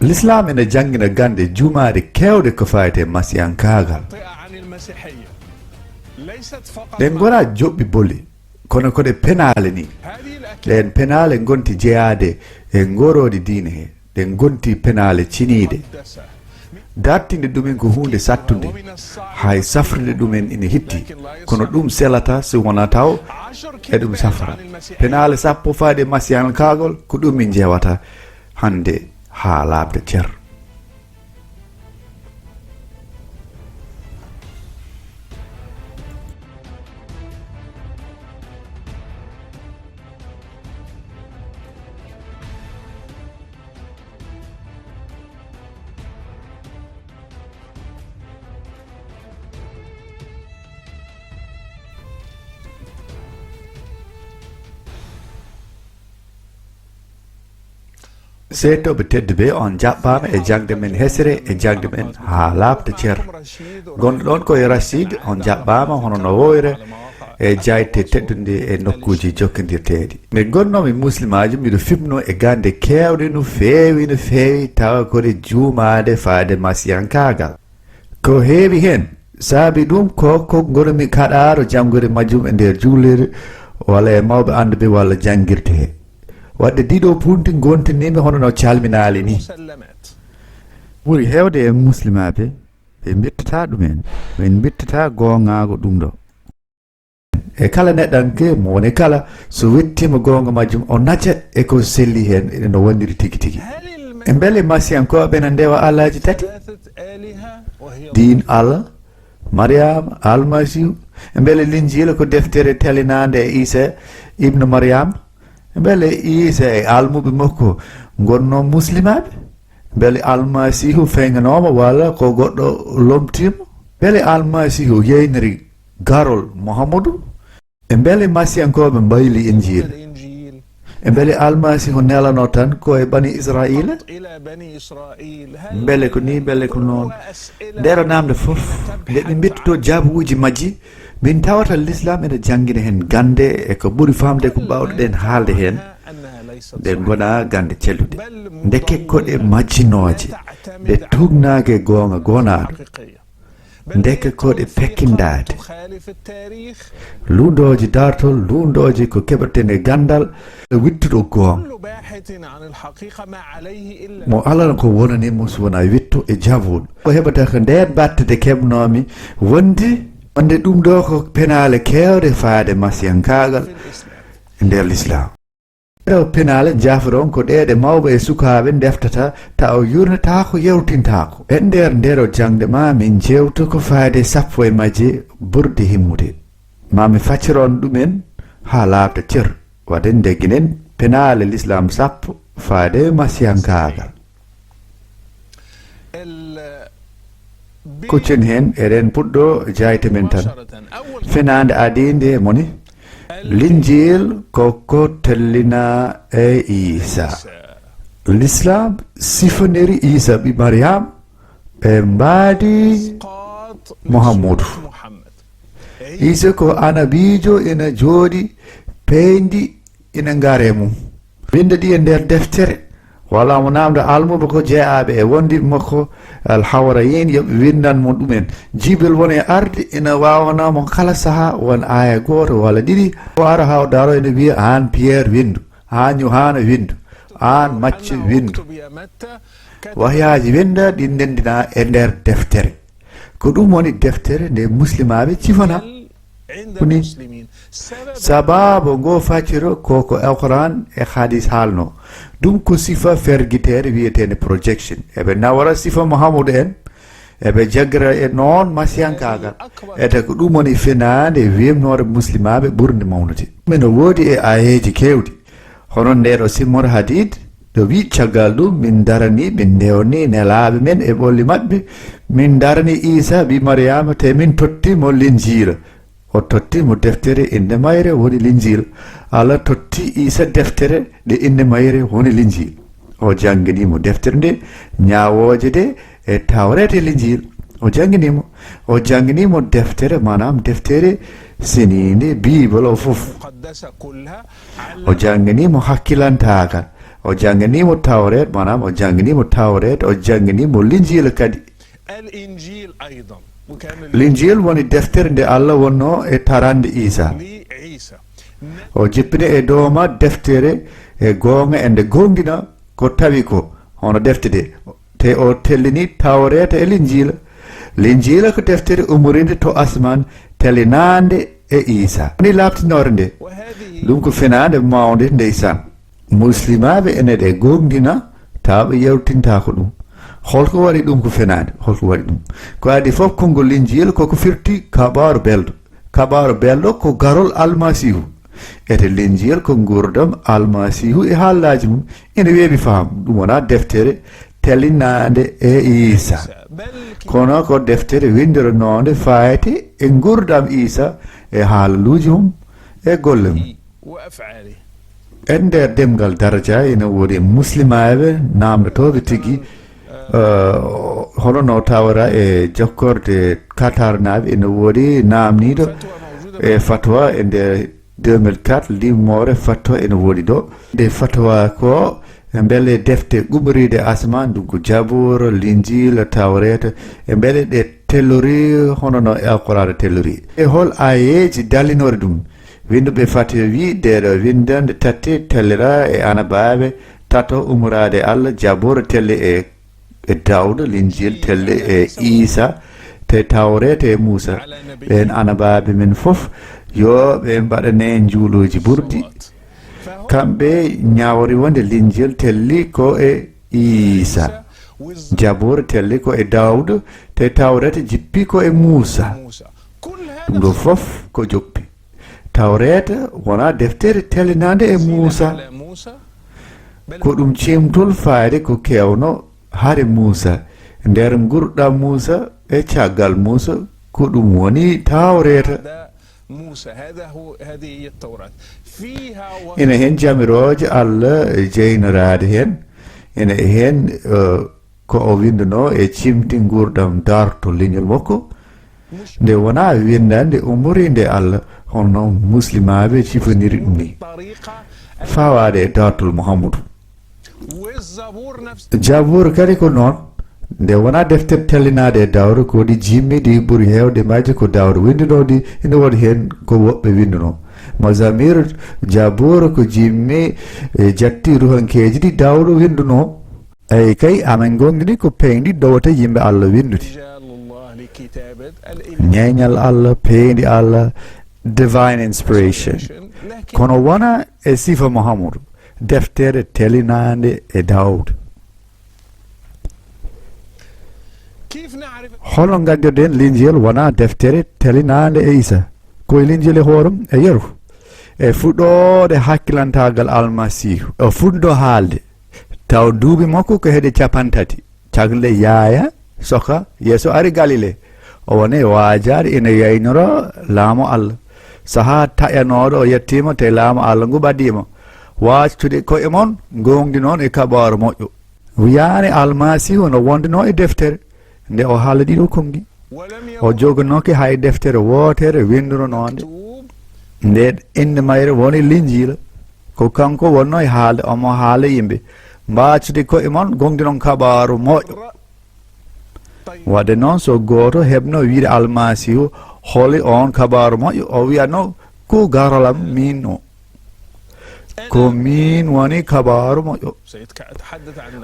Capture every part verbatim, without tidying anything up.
Lislaam ene janngina gannde juumaaɗe keewɗe ko fayti e masiyankaagal. Ɗe ngonaa joɓɓi boli, kono ko ɗe penaale ni. Ɗeen penaale ngonti jeyaade e ngorooɗi diine he. Ɗe ngonti penaale ceniiɗe. Dartinde ɗumen ko huunde sattunde. Hay safrude ɗumen ina hitti, kono ɗum selata so wonaa taw eɗum safra. Penaale sappo fayti e masiyankaagal, ko ɗum min njewata hannde haa laaɓta cer. Seeɗtooɓe tedduɓe, on njaɓɓaama e jaŋde men hesre, e jaŋde men haa laaɓta cer. Gonɗo ɗoon ko e Rachid, on njaɓɓaama hono no woowre e jaaynde teddunde e nokkuuji jokkondirteeɗi. Nde ngonnoomi muslimaajo, miɗo fimnoo e gannde keewɗe no feewi, no feewi, tawa ko ɗe juumaaɗe fayti e masiyankaagal. Ko heewi heen, saabi ɗum ko, ko ngonumi kaɗaaɗo janngude majjum e nder juulirde, walla e mawɓe annduɓe walla janngirde he. Waɗde ɗiɗo punti ngontiniimi hono no calminaali ni. Ɓuri heewde e muslimaaɓe, ɓe mbittata ɗum en, ɓe mbittata goongaagu ɗum ɗo. E kala neɗɗanke mo woni kala, so wettiima goonga majjum, o naca e ko selli heen, ene no woniri tigi tigi. E mbele masiyankooɓe ene ndewa alaaji tati? Diin Allah, Mariama, Almasiihu. E mbele Linjiila ko deftere talinaande e Iisa ibnu Mariama? E mbele Iisa e almuɓe makko ngonnoo muslimaaɓe? Mbele Almasiihu feeñanaama walla ko goɗɗo lomtiima? Mbele Almasiihu yeeyniri garol Muhammadu? E mbele masiyankooɓe mbayli Injiila? E mbele Almasiihu nelanoo tan ko e Bani Israa'iila? Mbele ko nii, mbele ko noon? Ndeero naamnde fof, nde ɓe mbittotoo jaabuuji majji, min tawata Lislaam ene janngina heen gannde e ko ɓuri faamde ko mbaawɗen haalde heen. Ɗe ngonaa gannde celluɗe. Ndeke ko ɗe majjinooje, ɗe tuugnaaki e goonga gonaaɗo. Ndeke ko ɗe pekkindaade. Luundooji daartol, luundooji ko keɓeten e ganndal, wittuɗo goonga. Mo alaa ko wonani mo so wonaa witto e jaabuwol. Ko heɓata ko ndeen batte nde keɓnoomi wonde, wonde ɗum ɗo ko penaale keewɗe fayti e masiyankaagal e nder Lislaam. Ɗeɗo penaale, njaafoɗon, ko ɗe ɗe mawɓe e sukaaɓe ndeftata, tawa yuurnataako, yewtintaako. E nder ndeɗo jaŋde ma min njeewta ko fayti e sappo e majje ɓurɗe himmude. Ma mi faccir on ɗum en haa laaɓta cer. Waɗen ndegginen penaale Lislaam sappo fayti e masiyankaagal. Kuccen heen eɗen puɗɗo jaayte men tan. Fenaande adiinde moni, Linjiil ko ko tellina e Iisa. Lislaam sifaniri Iisa ɓii Mariam e mbaadi Muhammadu. Iisa ko anabiijo ina jooɗi peyndi ina ngare mum. Winnda ɗi e nder deftere. Walla mo naamnda almuɓe ko jeeaaɓe e wondiiɓe makko Alhawariyin, yo ɓe winndan mo ɗum en. Jibril woni e arde ina waawana mo kala sahaa won aaya gooto walla ɗiɗi. O ara haa o daro ina wiya, aan Piyeer winndu, aan Yuhaana winndu, aan Macce winndu. Wahyaaji winnda ɗi ndenndina e nder deftere. Ko ɗum woni deftere nde muslimaaɓe cifana. Koni sababu ngo facciro ko ko Alquran e hadis haalno. Ɗum ko sifa fergiteere wiyeteende projection. Eɓe nawara sifa Muhammadu en, eɓe jaggira e noon masiyankaagal. Ete ko ɗum woni fenaande wemnoore muslimaaɓe ɓurnde mawnude. Min o woodi e aayeeji keewɗi. Hono ndeɗo Simon Hadid, ɗo wi'i caggal ɗum, min darani, min ndewni nelaaɓe men e ɓolli maɓɓe, min darani Iisa ɓii Mariama, te min totti mo Linjiila. O totti mo deftere innde mayre woni Linjiila. Allah totti Iisa deftere nde innde mayre woni Linjiila. O janngini mo deftere nde, ñaawooje ɗe, e Tawreeta e Linjiila. O janngini mo, o janngini mo deftere, maanaam deftere seniinde, Biibel o fof. O janngini mo hakkilantaagal. O jannginii mo Tawreet, maanaam o jannginii mo Tawreet, o jannginii mo Linjiila kadi. Linjiil woni deftere nde Allah wonnoo e tarande Iisaa. O jippini e dow maa deftere e goonga e nde goongɗina ko tawi ko hono defte ɗe. Te o tellini Tawreeta e Linjiila. Linjiila ko deftere ummoriinde to asmaan, tellinaande e Iisaa. Ni laaɓtinoore nde. Ɗum ko fenaande mawnde ndeysaan. Muslimaaɓe ene ɗe goongɗina, tawa ɓe yewtintaako ɗum. Holko waɗi ɗum ko fenaande? Holko waɗi ɗum? Ko adii fof, konngol Linjiila koko firti kabaaru belɗo. Kabaaru belɗo ko garol Almasiihu. Ete Linjiila ko nguurndam Almasiihu e haalaaji mum. Ene weeɓi faham. Ɗum wonaa deftere tellinaande e Iisaa. Kono ko deftere winndornoonde faayete e nguurndam Iisaa e haalaluuji mum e golle mum. E nder ɗemngal daraja ene woodi muslimaaɓe naamndotooɓe tigi, eh, hono no tawra e jokkorde Qatar naaɓe ene woodi naamniiɗo e fatwa e nder deux mille quatre, limmoore fatwa ene woodi ɗo. Nde fatwa ko mbele defte ummoriiɗe asmaan, ɗum ko Jabuura, Linjiila, Tawreeta, e mbele ɗe tellori hono no Alqur'aana tellori. E hol aayeeji dallinori ɗum? Winnduɓe fatwa wi ɗeeɗo winndannde tati tellira e annabaaɓe tato ummoraade Allah, Jabuura telli e, e Daawuda, Linjiila telli e Iisaa, te Tawreeta e Muusaa. Ɓeen annabaaɓe men fof, yo ɓe mbaɗane njuuluuji ɓurɗi. Kamɓe ñaawri wonde Linjiila telli ko e Iisaa. Jabuura telli ko e Daawuda, te Tawreeta jippi ko e Muusaa. Ɗum ɗo fof ko joppi. Tawreeta wonaa deftere tellinaande e Muusaa. Ko ɗum ciimtol faayde ko keewno hare Muusaa. Nder nguurndam Muusaa e caggal Muusaa, ko ɗum woni Tawreeta. Ina heen jamirooje Allah jeynoraade heen. Ina heen, eh, ko o winndunoo e ciimti nguurndam daartol leñol makko. Nde wonaa winndannde ummoriinde Allah, hono muslimaaɓe cifoniri ɗum ni. Fawaade e daartol Muhammadu. Jabuura kadi ko noon. Nde wonaa deftere tellinaade e Daawuda, ko ɗi jimmi ɗi ɓuri heewde majje ko Daawuda winndunoo ɗi, ina woodi heen ko woɓɓe winndunoo. Mazamir, Jabuura ko jimmi e jatti ruhankeeji ɗi Daawuda winndunoo. Eey kay, amen ngoongɗini ko peeñɗi dowata yimɓe Allah winndude. Ñeeñal Allah, peeñɗi Allah, divine inspiration. Kono wona e sifa Muhammadu, deftere tellinaande e Daawuda. Hono nganndirɗen Linjiila wona deftere tellinaande e Iisaa? Ko e Linjiila e hoore mum e yeru. E fuɗɗoode hakkilantaagal Almasiihu, o fuɗɗo haalde. Taw duuɓi makko ko heɗe capantati. Caggal nde Yaaya suka Yeesu ari Galile, o woni waajaade ina yaynora laamu Allah. Sahaa taƴanooɗo o yettiima, te laamu Allah ngu ɓadiima. Waajtude ko'e mon, ngoongɗi noon e kabaaru moƴƴo. Wiyaani Almasiihu no wonduno e deftere, nde o haala ɗiɗo konngi. O joganoke hay deftere wootere winndunooɗe. Nde innde mayre woni Linjiila. Ko kanko wonno e haalde, omo haala yimɓe. Mbaactude ko'e mon, ngoongɗinon kabaaru moƴƴo. Wadde noon, so gooto heɓno wiide Almasiihu, holi oon kabaaru moƴƴo? O wiyatno, ko garal am miin o. Ko miin woni kabaaru moƴƴo.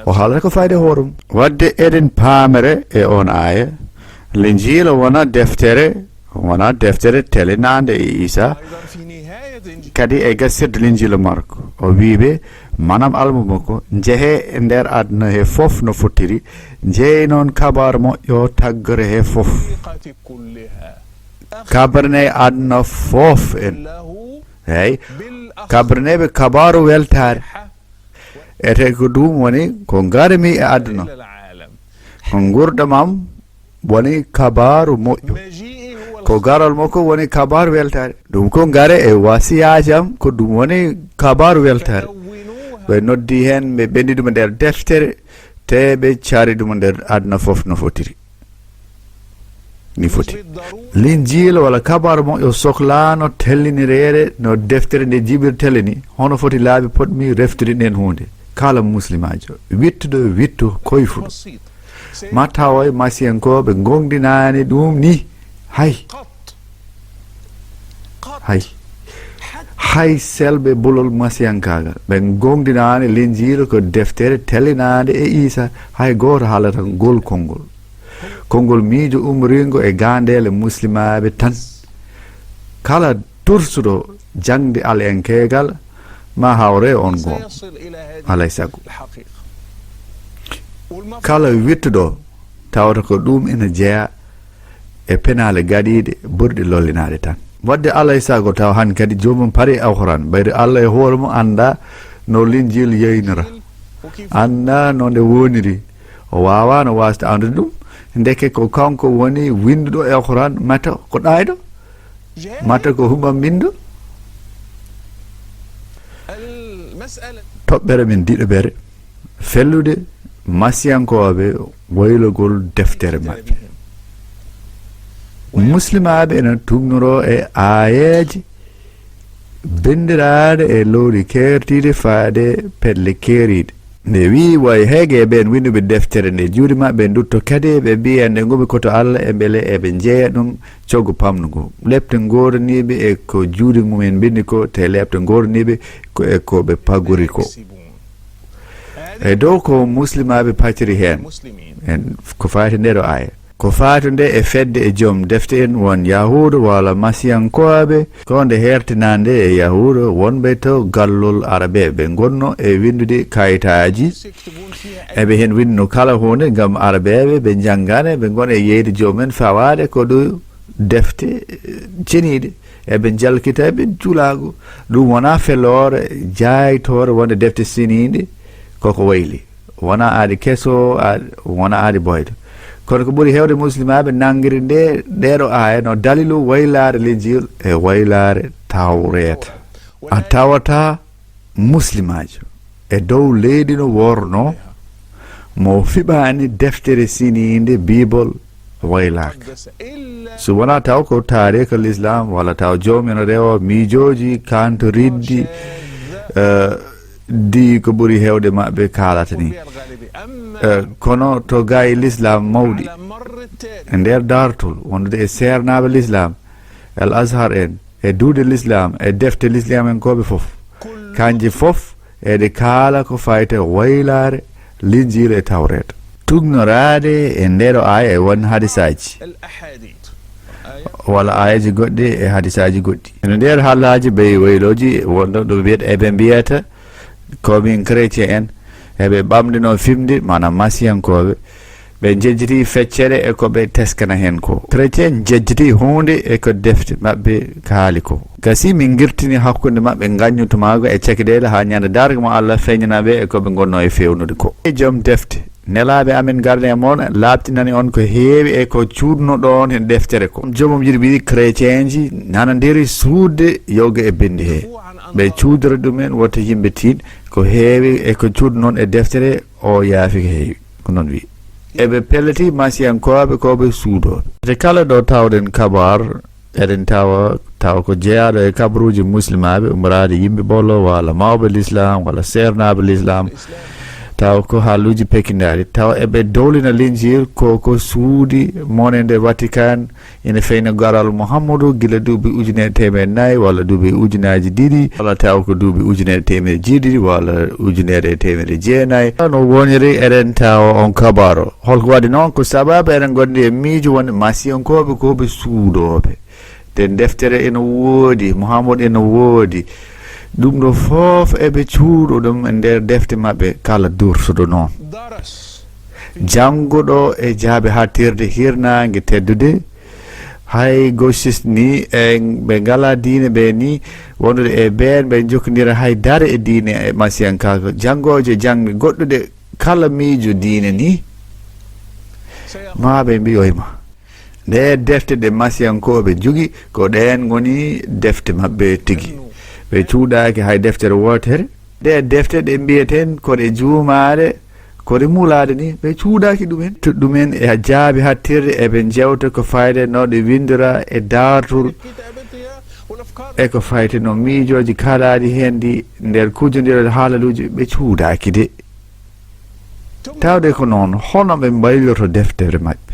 O haalata ko fayde hoore mum. Wadde eɗen paamere e oon aaya, Linjiila wona deftere, wona deftere telinaande e Iisaa, kadi e gasirde Linjiila Marko, o wii ɓe, manam almu makko, njehee e nder aduna he fof no fottiri, njeynon kabaaru moƴƴo taggore he fof. Kabrane aduna fof en. Eey, kabraneeɓe kabaaru weltaare. Ete ko ɗum woni ko ngarmi e aduna. Ko nguurndam am woni kabaaru moƴƴo. Ko garal makko woni kabaaru weltaare. Ɗum ko ngare e wasiyaaji am, ko ɗum woni kabaaru weltaare. Ɓe noddi heen, ɓe ɓenndi ɗum e nder deftere, te ɓe cari ɗum e nder aduna fof no fotiri. Ni foti. Linjiila walla kabaaru moƴƴo soklaano tellinireede no deftere nde Jibril tellini. Hono foti laabi potmi reftude ndeen huunde? Kala muslimaajo wittuɗo wittu koyfuɗo, ma tawoy masiyankooɓe goongɗinaani ɗum ni. Hay, hay, hay selɓe bolol masiyankaagal, ɓe goongɗinaani Linjiila, ko deftere tellinaande e Iisa, hay gooto haalata ngol konngol. Konngol miijo umriingo e gaandeele muslimaaɓe tan. Kala dursuɗo jaŋde al'enkeegal, ma hawre on goom, alay sago. Kala wittuɗo, tawata ko ɗum ina jeyaa e penaale gaɗiiɗe ɓurɗe lollinaade tan. Wadde alay sago taw han kadi joomum pari Alxuraan, ɓayri Allah e hoore mum annda no Linjiila yeynira, annda no nde woniri, o waawaano waasde anndude ɗum, ndeke ko kanko woni winnduɗo e Alxuraan, mata ko ɗaayɗo, mata ko huɓɓam binndo. Toɓɓere men ɗiɗaɓere, fellude masiyankooɓe waylugol deftere maɓɓe. Muslimaaɓe ena tuugnoroo e aayeeje binndiraaɗe e lowdi keertiiɗi faade pelle keeriiɗe. Nde wiyi, way heege e ɓeen winnduɓe deftere nde, juuɗe maɓɓe ndutto kadi, ɓe mbiya nde ngumi ko to Allah, e mbele eɓe njeeya ɗum coggu pamɗungu. Lepte ngooraniiɓe e ko juuɗe mumen mbinndi ko, te lepte ngooraniiɓe ko e ko ɓe pagori ko. E dow ko muslimaaɓe paciri heen, en ko faati ndee ɗo aaya. Ko faatude e fedde e joom defte en won Yahuudu walla Masiyankooɓe, ko nde heertinaande e Yahuudu wonɓe to gallol Arabeeɓe, ɓe ngonno e winndude kayitaaji. Eɓe heen winndu kala huunde ngam Arabeeɓe ɓe njanngana, ɓe ngona e yeyde joom en fawaade ko ɗo defte, eh, ceniiɗe. Eɓe njalkita, eɓe julaago. Ɗum wonaa feloore jaaytoore wonde defte seniinde koko wayli. Wonaa aadi keso, aadi, wonaa aadi boyɗo. Kono ko ɓuri heewde muslimaaɓe nanngiri nde, ɗeeɗo aaya no dalilu waylaare Linjiil e waylaare Tawreeta. A tawata muslimaajo e dow leydi no worno mo fiɓaani deftere seniinde Biibol waylaaka. So wonaa taw ko taariika Lislaam walla taw joom ina rewa miijooji kanto riddi, eh, di ko ɓuri heewde maɓɓe kaalata ni. Eh, kono to gaay Lislaam mawɗi, e nder daartol wondude e seernaaɓe Lislaam, Al Azhar en, e duude Lislaam, e defte Lislaam en kooɓe fof, kanji fof eɗe kaala ko fayti e waylaare Linjiila e Tawreeta. Tugnoraade e ndeeɗo aaya e won hadisaaji walla aayeeji goɗɗi e hadisaaji goɗɗi. Ene nder haalaaji ɓe waylooji wonɗo ɗo mbiyata, eɓe mbiyata ko min chrétien en, eɓe ɓamdino fimde, maanaam masiyankooɓe, ɓe njejjiti feccere e ko ɓe teskana heen ko. Chrétien njejjiti huunde e ko defte maɓɓe kaali ko. Gasi min ngirtini hakkunde maɓɓe ngaññutumaago e cakideele haa ñande darga mo Allah feeñana ɓe e ko ɓe ngonno e feewnude ko. E joom defte, nelaaɓe amen ngarde e mon, laaɓtinani on ko heewi e ko cuuɗnoɗon e deftere ko. Joomum yiɗi wiyi chrétienji nanondiri suuɗde yoga e binndi he. Ɓe cuudora ɗumen wota yimɓe tiiɗ, ko heewi e ko cuuɗnoɗon e deftere o yaafi ko heewi. Ko noon wiyi. Eɓe pelliti masiyankooɓe ko ɓe suudooɓe. Te kala ɗo tawɗen kabaar, eɗen tawa, tawa ko jeyaaɗo e kabaruuji muslimaaɓe, ummoraade yimɓe ɓolo, walla mawɓe Lislaam, walla seernaaɓe Lislaam, tawa ko haaluuji pekindaari, tawa eɓe dowlina Linjiil ko, ko suudi monede Vatican, ina feyna garal Muhammadu gila duuɓi ujunere teemedde nayi walla duuɓi ujunaaji ɗiɗi, walla taw ko duuɓi ujunere teemedde jeeɗiɗi walla ujunere e teemedde jeenayi. No woniri eɗen tawa on kabaro. Holko waɗi noon? Ko sababu eɗen ngondi e miijo wonde masiyankooɓe ko ɓe suudooɓe. Te deftere ina woodi, Muhammadu ina woodi. Ɗum ɗo fof eɓe cuuɗo ɗum e nder defte maɓɓe kala dursuɗo noon. Jannguɗo e jaabe hattirde hirnaange teddude, hay gauchiste ni, e ɓe ngalaa diine ɓe ni, wondude e ɓeen ɓe njokkondira hay dara e diine e masiyankaagal. Janngooje jaŋde goɗɗuɗe kala miijo diine ni, ma ɓe mbiyoy ma. Ɗe defte ɗe masiyankooɓe njogi, ko ɗeen ngoni defte maɓɓe tigi. Ɓe cuuɗaaki hay deftere wootere. Ɗe defte ɗe mbiyeten ko ɗe juumaare, ko ɗe muulaade ni, ɓe cuuɗaaki ɗumen. To ɗumen e jaabi hattirde eɓe njewta ko fayde no ɗe winndira e daartol E ko fayti no miijooji kaalaaɗi heen ɗi nder kujondiral haalaluuji ɓe cuudaaki de. Tawde ko noon, hono ɓe mbayloto deftere maɓɓe?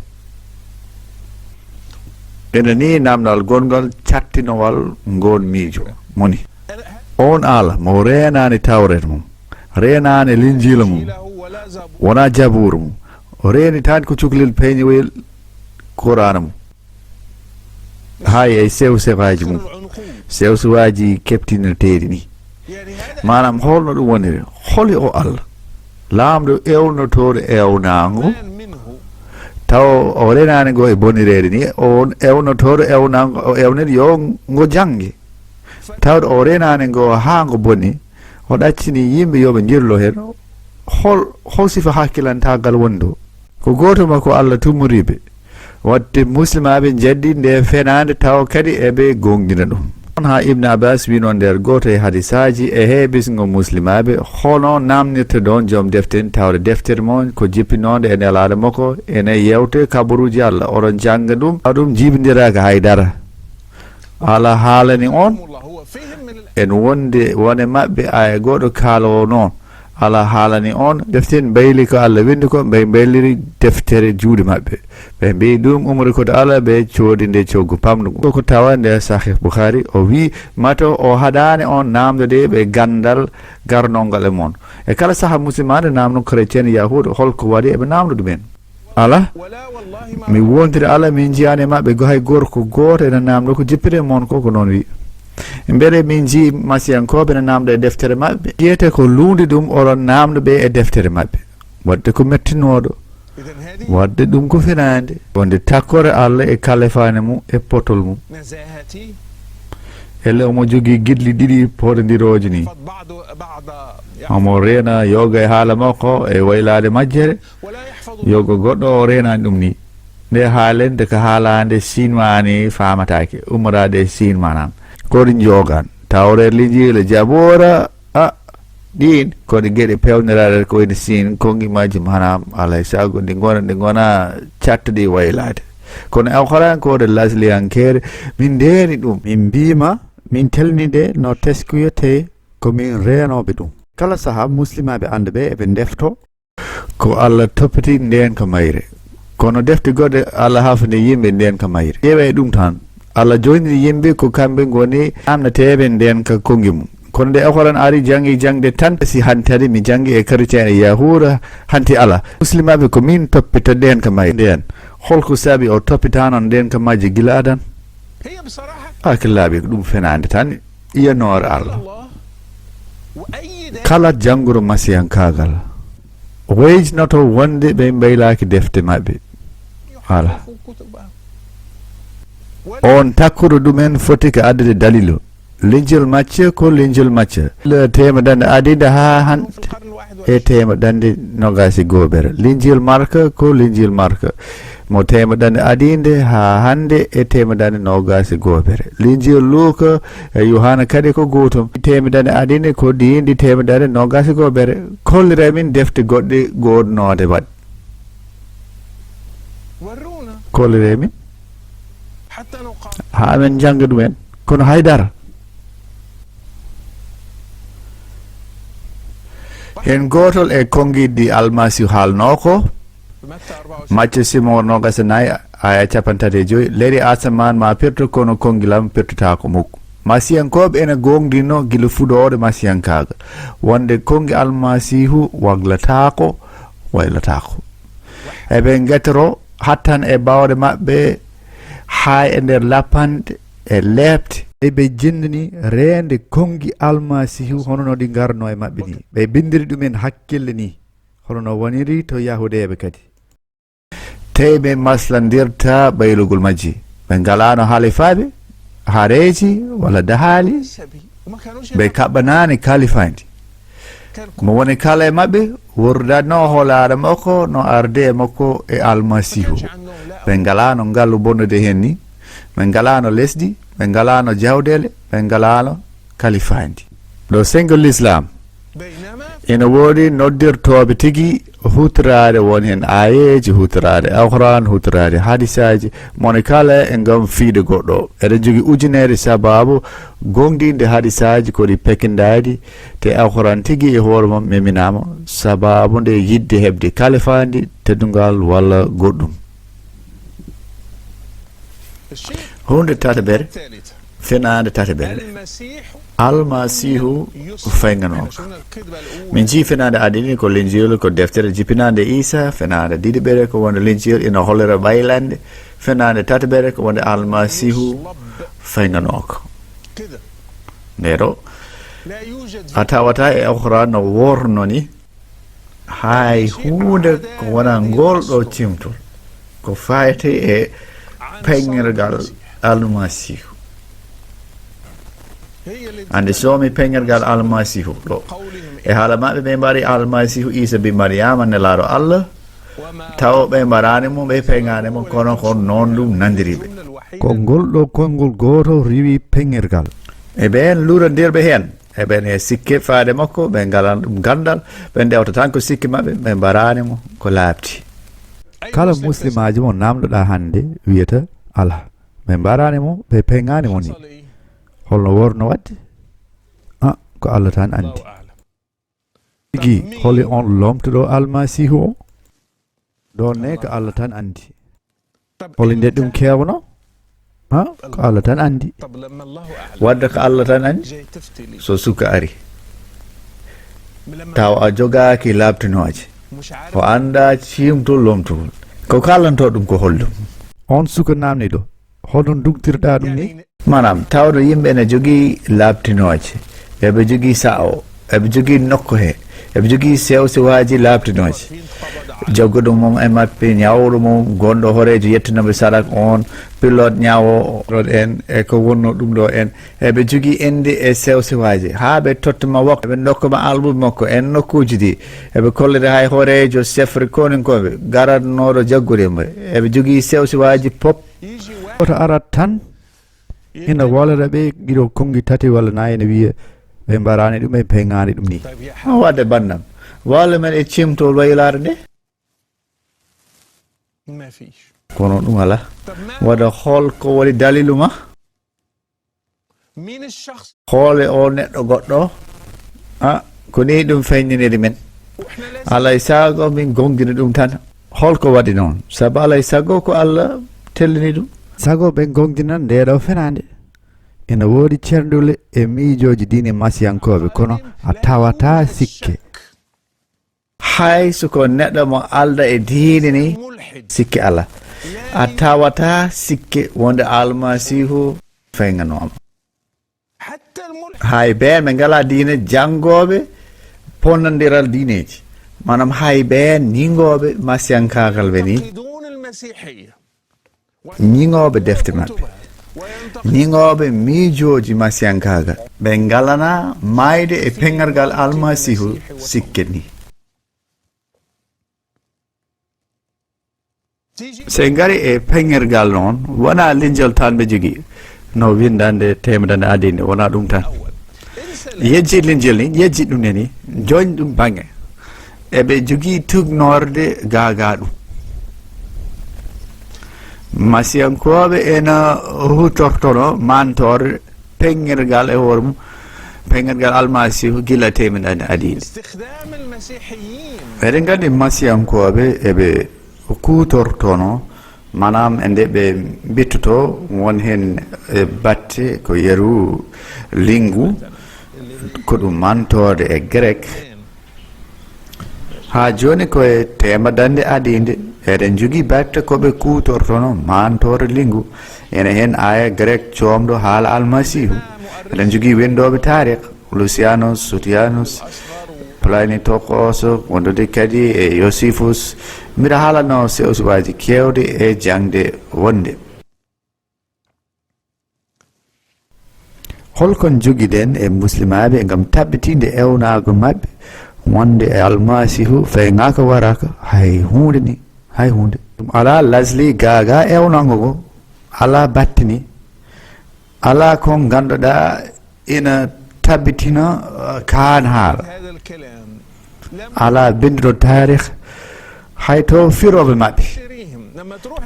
Ene nii naamnal gonngal cattinowal ngoon miijo moni. Oon Alla mo reenaani tawreet mum, reenaani linjiila mum, wonaa jabuura mum, o reeni tan ko cukalel peeñowel Quraana mum. Hay e sew-sewaaji mum, sew-sewaaji keɓtinirteeɗi ni. Maanaam, holno ɗum woniri? Holi o Alla? Laamɗo ewnotooɗo ewnaango, taw o renaani ngo e bonireede ni, on ewnotooɗo ewnaango, o ewniri yo ngo jannge. Tawde o renaani ngo haa ngo boni, o ɗaccini yimɓe yo ɓe njirlo heen. Hol, hol sifa hakkilantaagal woni ɗo? Ko gooto mo ko Alla tumoriiɓe. Waɗde muslimaaɓe njaɗɗi nde fenaande tawa kadi eɓe goongɗina ɗum. On haa Ibn Abbas wino nder gooto e hadisaaji e heɓisngo muslimaaɓe, hono naamnirte ɗon joom defte en tawde deftere mon ko jippinoonde e nelaaɗo makko ene yewte kabaruuji Alla, oɗon jannga ɗum, tawa ɗum jibindiraaka hay dara. Alla haalani on en wonde wone maɓɓe aya goɗɗo kaalowo noon. Alla haalani on defte en mbayli ko Alla winndi ko, ɓe mbayliri deftere juuɗe maɓɓe. Ɓe mbiyi ɗum umri ko to Alla, ɓe coodi nde coggu pamɗo. Ko ko tawa nde Sahih Bukhari, o wi, mato o haɗaani on naamnde ɓe ganndal garnongal e mon. E kala saha musulmaaɓe naamno chrétien, yahuud, hol ko waɗi eɓe naamno ɗumen? Ala, mi wontiri Ala, min njiyaani e maɓɓe go hay gorko gooto ena naamndo ko jippiri e mon ko, ko noon wi. Mbele min njii masiyankooɓe ena naamndo e deftere maɓɓe? Wiyete ko luundi ɗum oɗon naamndo ɓe e deftere maɓɓe. Waɗde ko mettinooɗo. Waɗde ɗum ko fenaande. Wonde takkore Alla e kalifaane mum e potol mum. Ele omo jogii giɗli ɗiɗi poɗondirooji ni. Omo reena yoga e haala makko e waylaade majjere. Yoga goɗɗo o reenaani ɗum ni. Nde haalende ko haalaande Sinwaa ni faamataake, ummoraade e Siin maanaam. Ko ɗi njoogaan. Tawreet, Linjiila, Jaboora, a, ɗiin ko ɗi geɗe peewniraaɗe ko woni Siin, konngi majji maanaam alaa e sago ɗi ngona, ɗi ngona caɗtuɗi waylaade. Kono Alxuraan ko ɗo lasliyankere, min ndeeni ɗum. Min mbiima, min telni nde no teskuya te ko min reenooɓe ɗum. Kala saha muslimaaɓe annduɓe eɓe ndefto. Ko Alla toppiti ndeen ka mayre. Kono defte goɗɗe Alla hafni yimɓe ndeen ka mayre. Ƴeewa e ɗum tan. Alla joyniri yimɓe ko kamɓe ngoni naamnateeɓe ndeen ka konngi mum. Kono nde Alxuraan ari janngi jaŋde tan si hantade mi janngi e chrétien e yahuuda hanti Alla. Muslimaaɓe ko min toppita ndeen ka mayre. Ndeen. Holko saabi o toppitaano ndeen ka majje gila adan? Hakillaaɓe ko ɗum fenaande tan. Iyanoore Alla. Kala jannguro masiyankaagal, wayjinoto wonde ɓe mbaylaaki defte maɓɓe. Ala. On takkuɗo ɗumen foti ko addude dalilu. Linjil Macce ko Linjil Macce. Le teemedande adinde haa hannde e teemedande nogas e goobere. Linjil Marka ko Linjil Marka. Mo teemedande adinde haa hannde e teemedande nogas e goobere. Linjil Luuka e Yohana kadi ko gootum. Teemedande adinde ko ɗiin ɗi teemedande nogas e goobere. Kollire min defte goɗɗe goodnooɗe waɗ. Kollire min. Haa min njannga ɗumen. Kono haydara. Heen gootol e konngiɗi Almasiihu haalnoo ko, Macce Simon nogas e nayi, aya capanɗe tati e joy, leri asamaan ma pirto, kono konngilam pirtotaako mukko. Masiyankooɓe ene goongɗinno gila fuɗoode masiyankaagal, wonde konngi Almasiihu waglataako, waylataako. Eɓe ngetoro hattan e baawɗe maɓɓe, haa e nder lappanɗe e leeɓte. Eɓe jennini reende konngi Almasiihu hono no ɗi ngarno e maɓɓe ni. Ɓe binndiri ɗumen hakkille ni, hono no woniri to Yahudeeɓe kadi. Tey ɓe maslandirta ɓaylugol majji. Ɓe ngalaano halifaaɓe, haareeji, walla dahaali. Ɓe kaɓɓanaani kalifaandi. Mo woni kala e maɓɓe wordatno hoolaare makko no arde e makko e Almasiihu. Ɓe ngalaano ngallu bonnude heen ni. Ɓe ngalaano lesdi, ɓe ngalaano jawdeele, ɓe ngalaano kalifaandi. Ɗo senngo Lislaam, ina woodi noddirtooɓe tigi Huutoraade won heen aayeeje, huutoraade Alquraan, huutoraade hadisaaji, moni kala e ngam fiyde goɗɗo. Eɗen njogii ujuneeje sabaabu goongɗinde hadisaaji ko ɗi pekinɗaaɗi, te Alquraan tigi e hoore mum meminaama sabaabu nde yiɗde heɓde kalifaandi, teddungal walla goɗɗum. Huunde tataɓere, fenaande tataɓere. Almasiihu fayŋanooka. Min njii fenaande adini ko Linjiilu, ko deftere jippinaande Iisa, fenaande ɗiɗiɓere ko wonde Linjiilu ina hollira ɓaylande, fenaande tataɓere ko wonde Almasiihu fayŋanooka. Ndee ɗo, a tawata e Alquraan no worno ni, hay huunde ko wona ngol ɗo cimtol, ko fayti e peŋŋirgal Almasiihu. Ande so mi peŋŋirgal Almasiihu ɗo. E haala maɓɓe ɓe mbaɗi Almasiihu Iisa bi Mariyama nelaaɗo Allah, taw ɓe mbaɗani mo, ɓe peŋani mo, kono ko noon ɗum nandiri ɓe. Ko ngol ɗo konngol gooto riiwi peŋŋirgal. E ɓeen luurondirɓe heen, e ɓeen e sikke faade makko, ɓe ngalan ɗum ganndal, ɓe ndewta tan ko sikke maɓɓe, ɓe mbaɗani mo ko laaɓti. Kala muslimaajo mo naamndoɗaa hannde wiyata alaa. Ɓe mbaɗani mo, ɓe peŋani mo ni. Holno worno waɗde? Ah, ko Allah tan anndi. Tigi, holi on lomtuɗo Almasiihu o? Ɗon ne ko Allah tan anndi. Holi nde ɗum kewno? Ha? Ko Allah tan anndi. Wadde ko Allah tan anndi. So suka ari, taw a jogaaki laaɓtinooje, o annda ciimtol lomtugol. Ko kalanto ɗum ko holɗum? On suka namni ɗo, hono ndugtirɗa ɗum ni? Maanaam, tawde yimɓe ene jogii laaɓtinooje, eɓe jogii sa'o, eɓe jogii nokku he, eɓe jogii sew-sewaaji laaɓtinooje. Jagguɗo mum e maɓɓe, ñawɗo mum, gonɗo hooreejo yettunooɓe sarak on, pilote ñawo on en, e ko wonno ɗum ɗo en. Eɓe jogii innde e sew-sewaaji, haa ɓe tottuma waktu, ɓe ndokkuma albuɓe makko en nokkuuji ɗi. Eɓe kollira hay hooreejo sefre koninkooɓe, garanooɗo jaggude mo. Eɓe jogii sew-sewaaji pop. Woto arat tan, ina wolora ɓe, ɗiɗo konngi tati walla nayi, ene wiya ɓe mbarani ɗum, ɓe peŋani ɗum ni. No waɗde banndam? Walla men e cimtol waylaare nde? Kono ɗum alaa. Waɗa hol ko woni dalilu ma? Hoole o neɗɗo goɗɗo, a, ko ni ɗum feññiniri men. Alaa e sago min gongini ɗum tan. Holko waɗi noon? Sabu alaa e sago ko Allah tellini ɗum. Sago ɓe gongina nde ɗo fenaande. Ina woodi cerndule e miijooji diine masiyankooɓe, kono a tawata sikke. Hay so ko neɗɗo mo alda e diine ni, sikke alaa. A tawata sikke wonde Almasiihu faynganooma. Hay ɓeen ɓe ngalaa diine, janngooɓe ponnondiral diineeji, maanaam hay ɓeen ñiŋooɓe masiyankaagal ɓe ni, ñiŋooɓe defte maɓɓe, ñiŋooɓe miijooji masiyankaagal, ɓe ngalanaa maayde e peŋŋargal Almasiihu sikke ni. So en ngari e peŋŋirgal noon, wonaa linjal tan ɓe jogii, no winndande teemedande adii nde, wonaa ɗum tan. Yejji linjal ni, yejji ɗum ne ni, jooñ ɗum baŋnge. Eɓe jogii tuugnoorde gaagaa ɗum. Masiyankooɓe ena huutortono maantoore peŋŋirgal e hoore mum, peŋŋirgal Almasiihu gila teemedande adii nde. Eɗen nganndi masiyankooɓe eɓe kuutortono, maanaam e nde ɓe mbittotoo, won heen e batte ko yeru linngu, ko ɗum maantoode e grek. Haa jooni ko e teemedande adii nde, eɗen njogii batte ko ɓe kuutortono maantoore linngu. Ene heen aaya grek coomɗo haala Almasiihu. Eɗen njogii winndooɓe taariik, Lucianus, Sotianus, Pliny Tokoos, wondude kadi e Josephus. Mbiɗa haalano sew-sewaaji keewɗi e jaŋde wonnde. Holko njogiɗen e muslimaaɓe ngam tabbitinde ewnaago maɓɓe wonde e Almasiihu fayŋaaka waraaka? Hay huunde ni, hay huunde. Ɗum alaa lasli gaagaa ewnango ngo, alaa battini, alaa ko ngannduɗaa ina tabbitina, uh, kaan haala. Alaa binnduɗo taarikh Hay to firooɓe maɓɓe.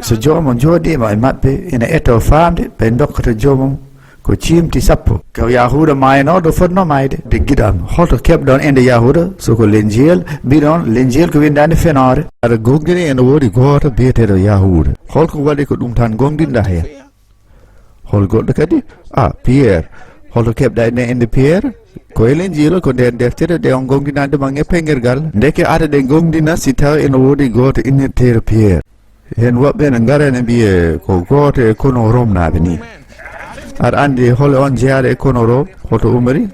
So joomum jooɗiima e maɓɓe, ina etoo faamde, ɓe ndokkata joomum ko ciimti sappo. Ko Yahuuda maaynooɗo fotnoo maayde. De giɗo am, holto keɓɗon innde Yahuuda? So ko Linjil, mbiɗon Linjil ko winndaande fenoore. Aɗa goongɗini ene woodi gooto biyeteeɗo Yahuuda. Holko waɗi ko ɗum tan goongɗinɗaa heen? Hol goɗɗo kadi? Ah, Pierre. Holto keɓɗaa nden innde Pierre? Ko e Linjiila, ko nden deftere nde on goongɗinande ma e pengirgal. Ndeke aɗa ɗe goongɗina si tawa ene woodi gooto innirteeɗo Pierre. Heen woɓɓe ene ngara ene mbiye ko gooto e kono Romnaaɓe ni. Aɗa anndi hol on jeyaaɗo e kono Rom? Hoto umori?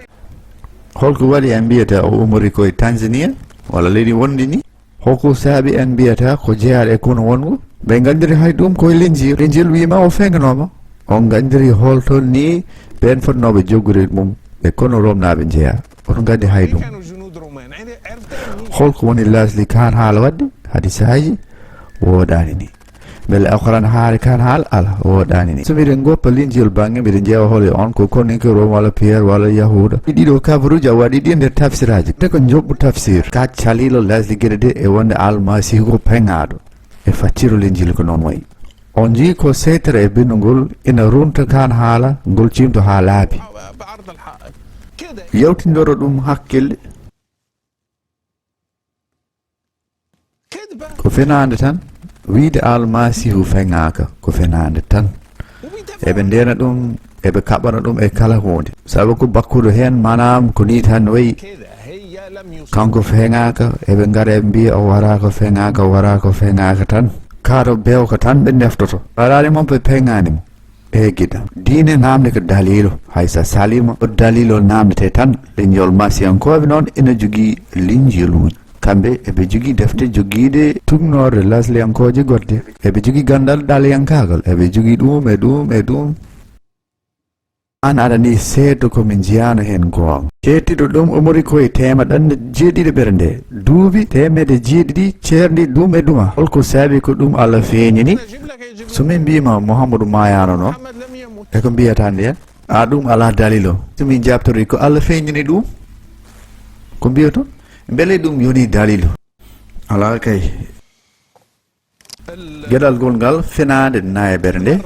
Holko waɗi en mbiyata o umori ko e Tanzania walla leydi wondi ni? Hoko saabi en mbiyata ko jeyaaɗo e kono wongo? Ɓe nganndiri hay ɗum ko e Linjil. Linjil wiima o fenganooma. On nganndiri holto ni ɓeen fotnooɓe joggude mum e kono Romnaaɓe njeyaa? Oto nganndi hay ɗum. Holko woni lasli kaan haala waɗde? Hadisaaji wooɗaani ni. Mbele Alquran haali kaan haala? Ala, wooɗaani ni. So miɗen goppa Linjil bannge, miɗen ƴeewa hol e on ko koninke Rom walla Pierre walla Yahuuda. Ɗiɗo kabaruuji a waɗi ɗi nder tafsiraaji. Te ko njoɓɓu tafsir. Ka caliilo lasli geɗe ɗe e wonde Almasiihu ko peŋaaɗo. E facciro Linjil ko noon wayi. On njii ko seytere e bindugol ina runta kaan haala, ngol ciimto haa laabi. Yewtindoro ɗum hakkille. Ko fenaande tan. Wiide Almasiihu feŋaaka, ko fenaande tan. Eɓe ndeena ɗum, eɓe kaɓana ɗum e kala huunde. Sabu ko bakkuɗo heen, maanaam ko nii tan wayi. Kanko feŋaaka, eɓe ngara eɓe mbiya o waraa ko feŋaaka, o waraa ko feŋaaka tan. Kaato bewka tan ɓe ndeftoto. Ɓaraade mo ɓe peŋaani mo. E giɗam. Diine naamnde ko daliilu. Hay so a saliima, ko daliilu naamnetee tan. Linjol Masiyankooɓe noon ina jogii Linjiluuji. Kamɓe eɓe jogii defte jogiiɗe tuugnoorde lasliyankooje goɗɗe. Eɓe jogii ganndal ɗaliyankaagal. Eɓe jogii ɗum e ɗum e ɗum. Aan aɗa ni seedo ko min njiyaano heen goonga. Ceettiiɗo ɗum umori ko e teema ɗanne jeeɗiɗi ɓernde. Duuɓi teemedde jeeɗiɗi ceerndi ɗum e ɗuma. Holko saabi ko ɗum Allah feeñini? So min mbiima Muhammadu maayaano noon, e ko mbiyata ndeen? A ɗum alaa daliilo. So min jaabtori ko Allah feeñini ɗum? Ko mbiyoton? Mbele ɗum yoni daliilo? Alaa kay. Geɗal gol ngal fenaande nayaɓere nde.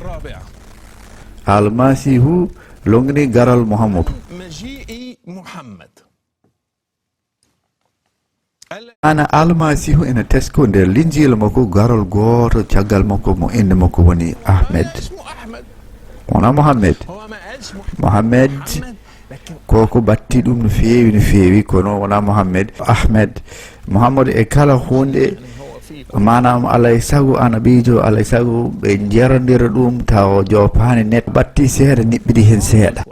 Almasiihu longini garal Muhammadu. Ana Almasiihu ina tesko nder Linjiila makko garol gooto caggal makko mo innde makko woni Ahmed. Wona Mohammed. Mohammed. Koko batti ɗum no feewi, no feewi, kono wona Mohammed. Ahmed. Mohammed e kala hunde, maanaam alay sago anabiijo, alay sago ɓe njarondira ɗum tawa jopaani neɗɗo. Batti seeɗa, niɓɓidi heen seeɗa.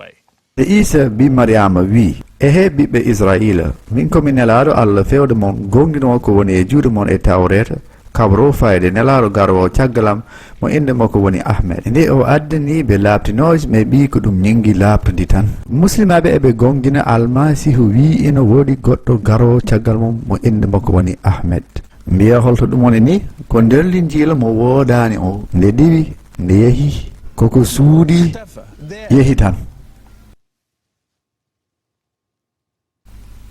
E Iisa bi Maryaama wii, ehe ɓiɓɓe Israa'iila, min ko mi nelaaɗo Allah fewde mon, goonɗinoowo ko woni e juuɗe mon e Tawreeta, kabro fayde nelaaɗo garoowo caggal am, mo innde makko woni Ahmed. Nde o addani ɓe laaɓtinooje, ɓe mbii ko ɗum ñinngi laaɓtundi tan. Muslimaaɓe eɓe goonɗina Almasiihu wii ina woodi goɗɗo garoowo caggal mum, mo innde makko woni Ahmed. Mbiya holto ɗum woni ni? Ko nder Linjiila mo woodaani o, nde diwi, nde yehi, koko suuɗi, yehi tan.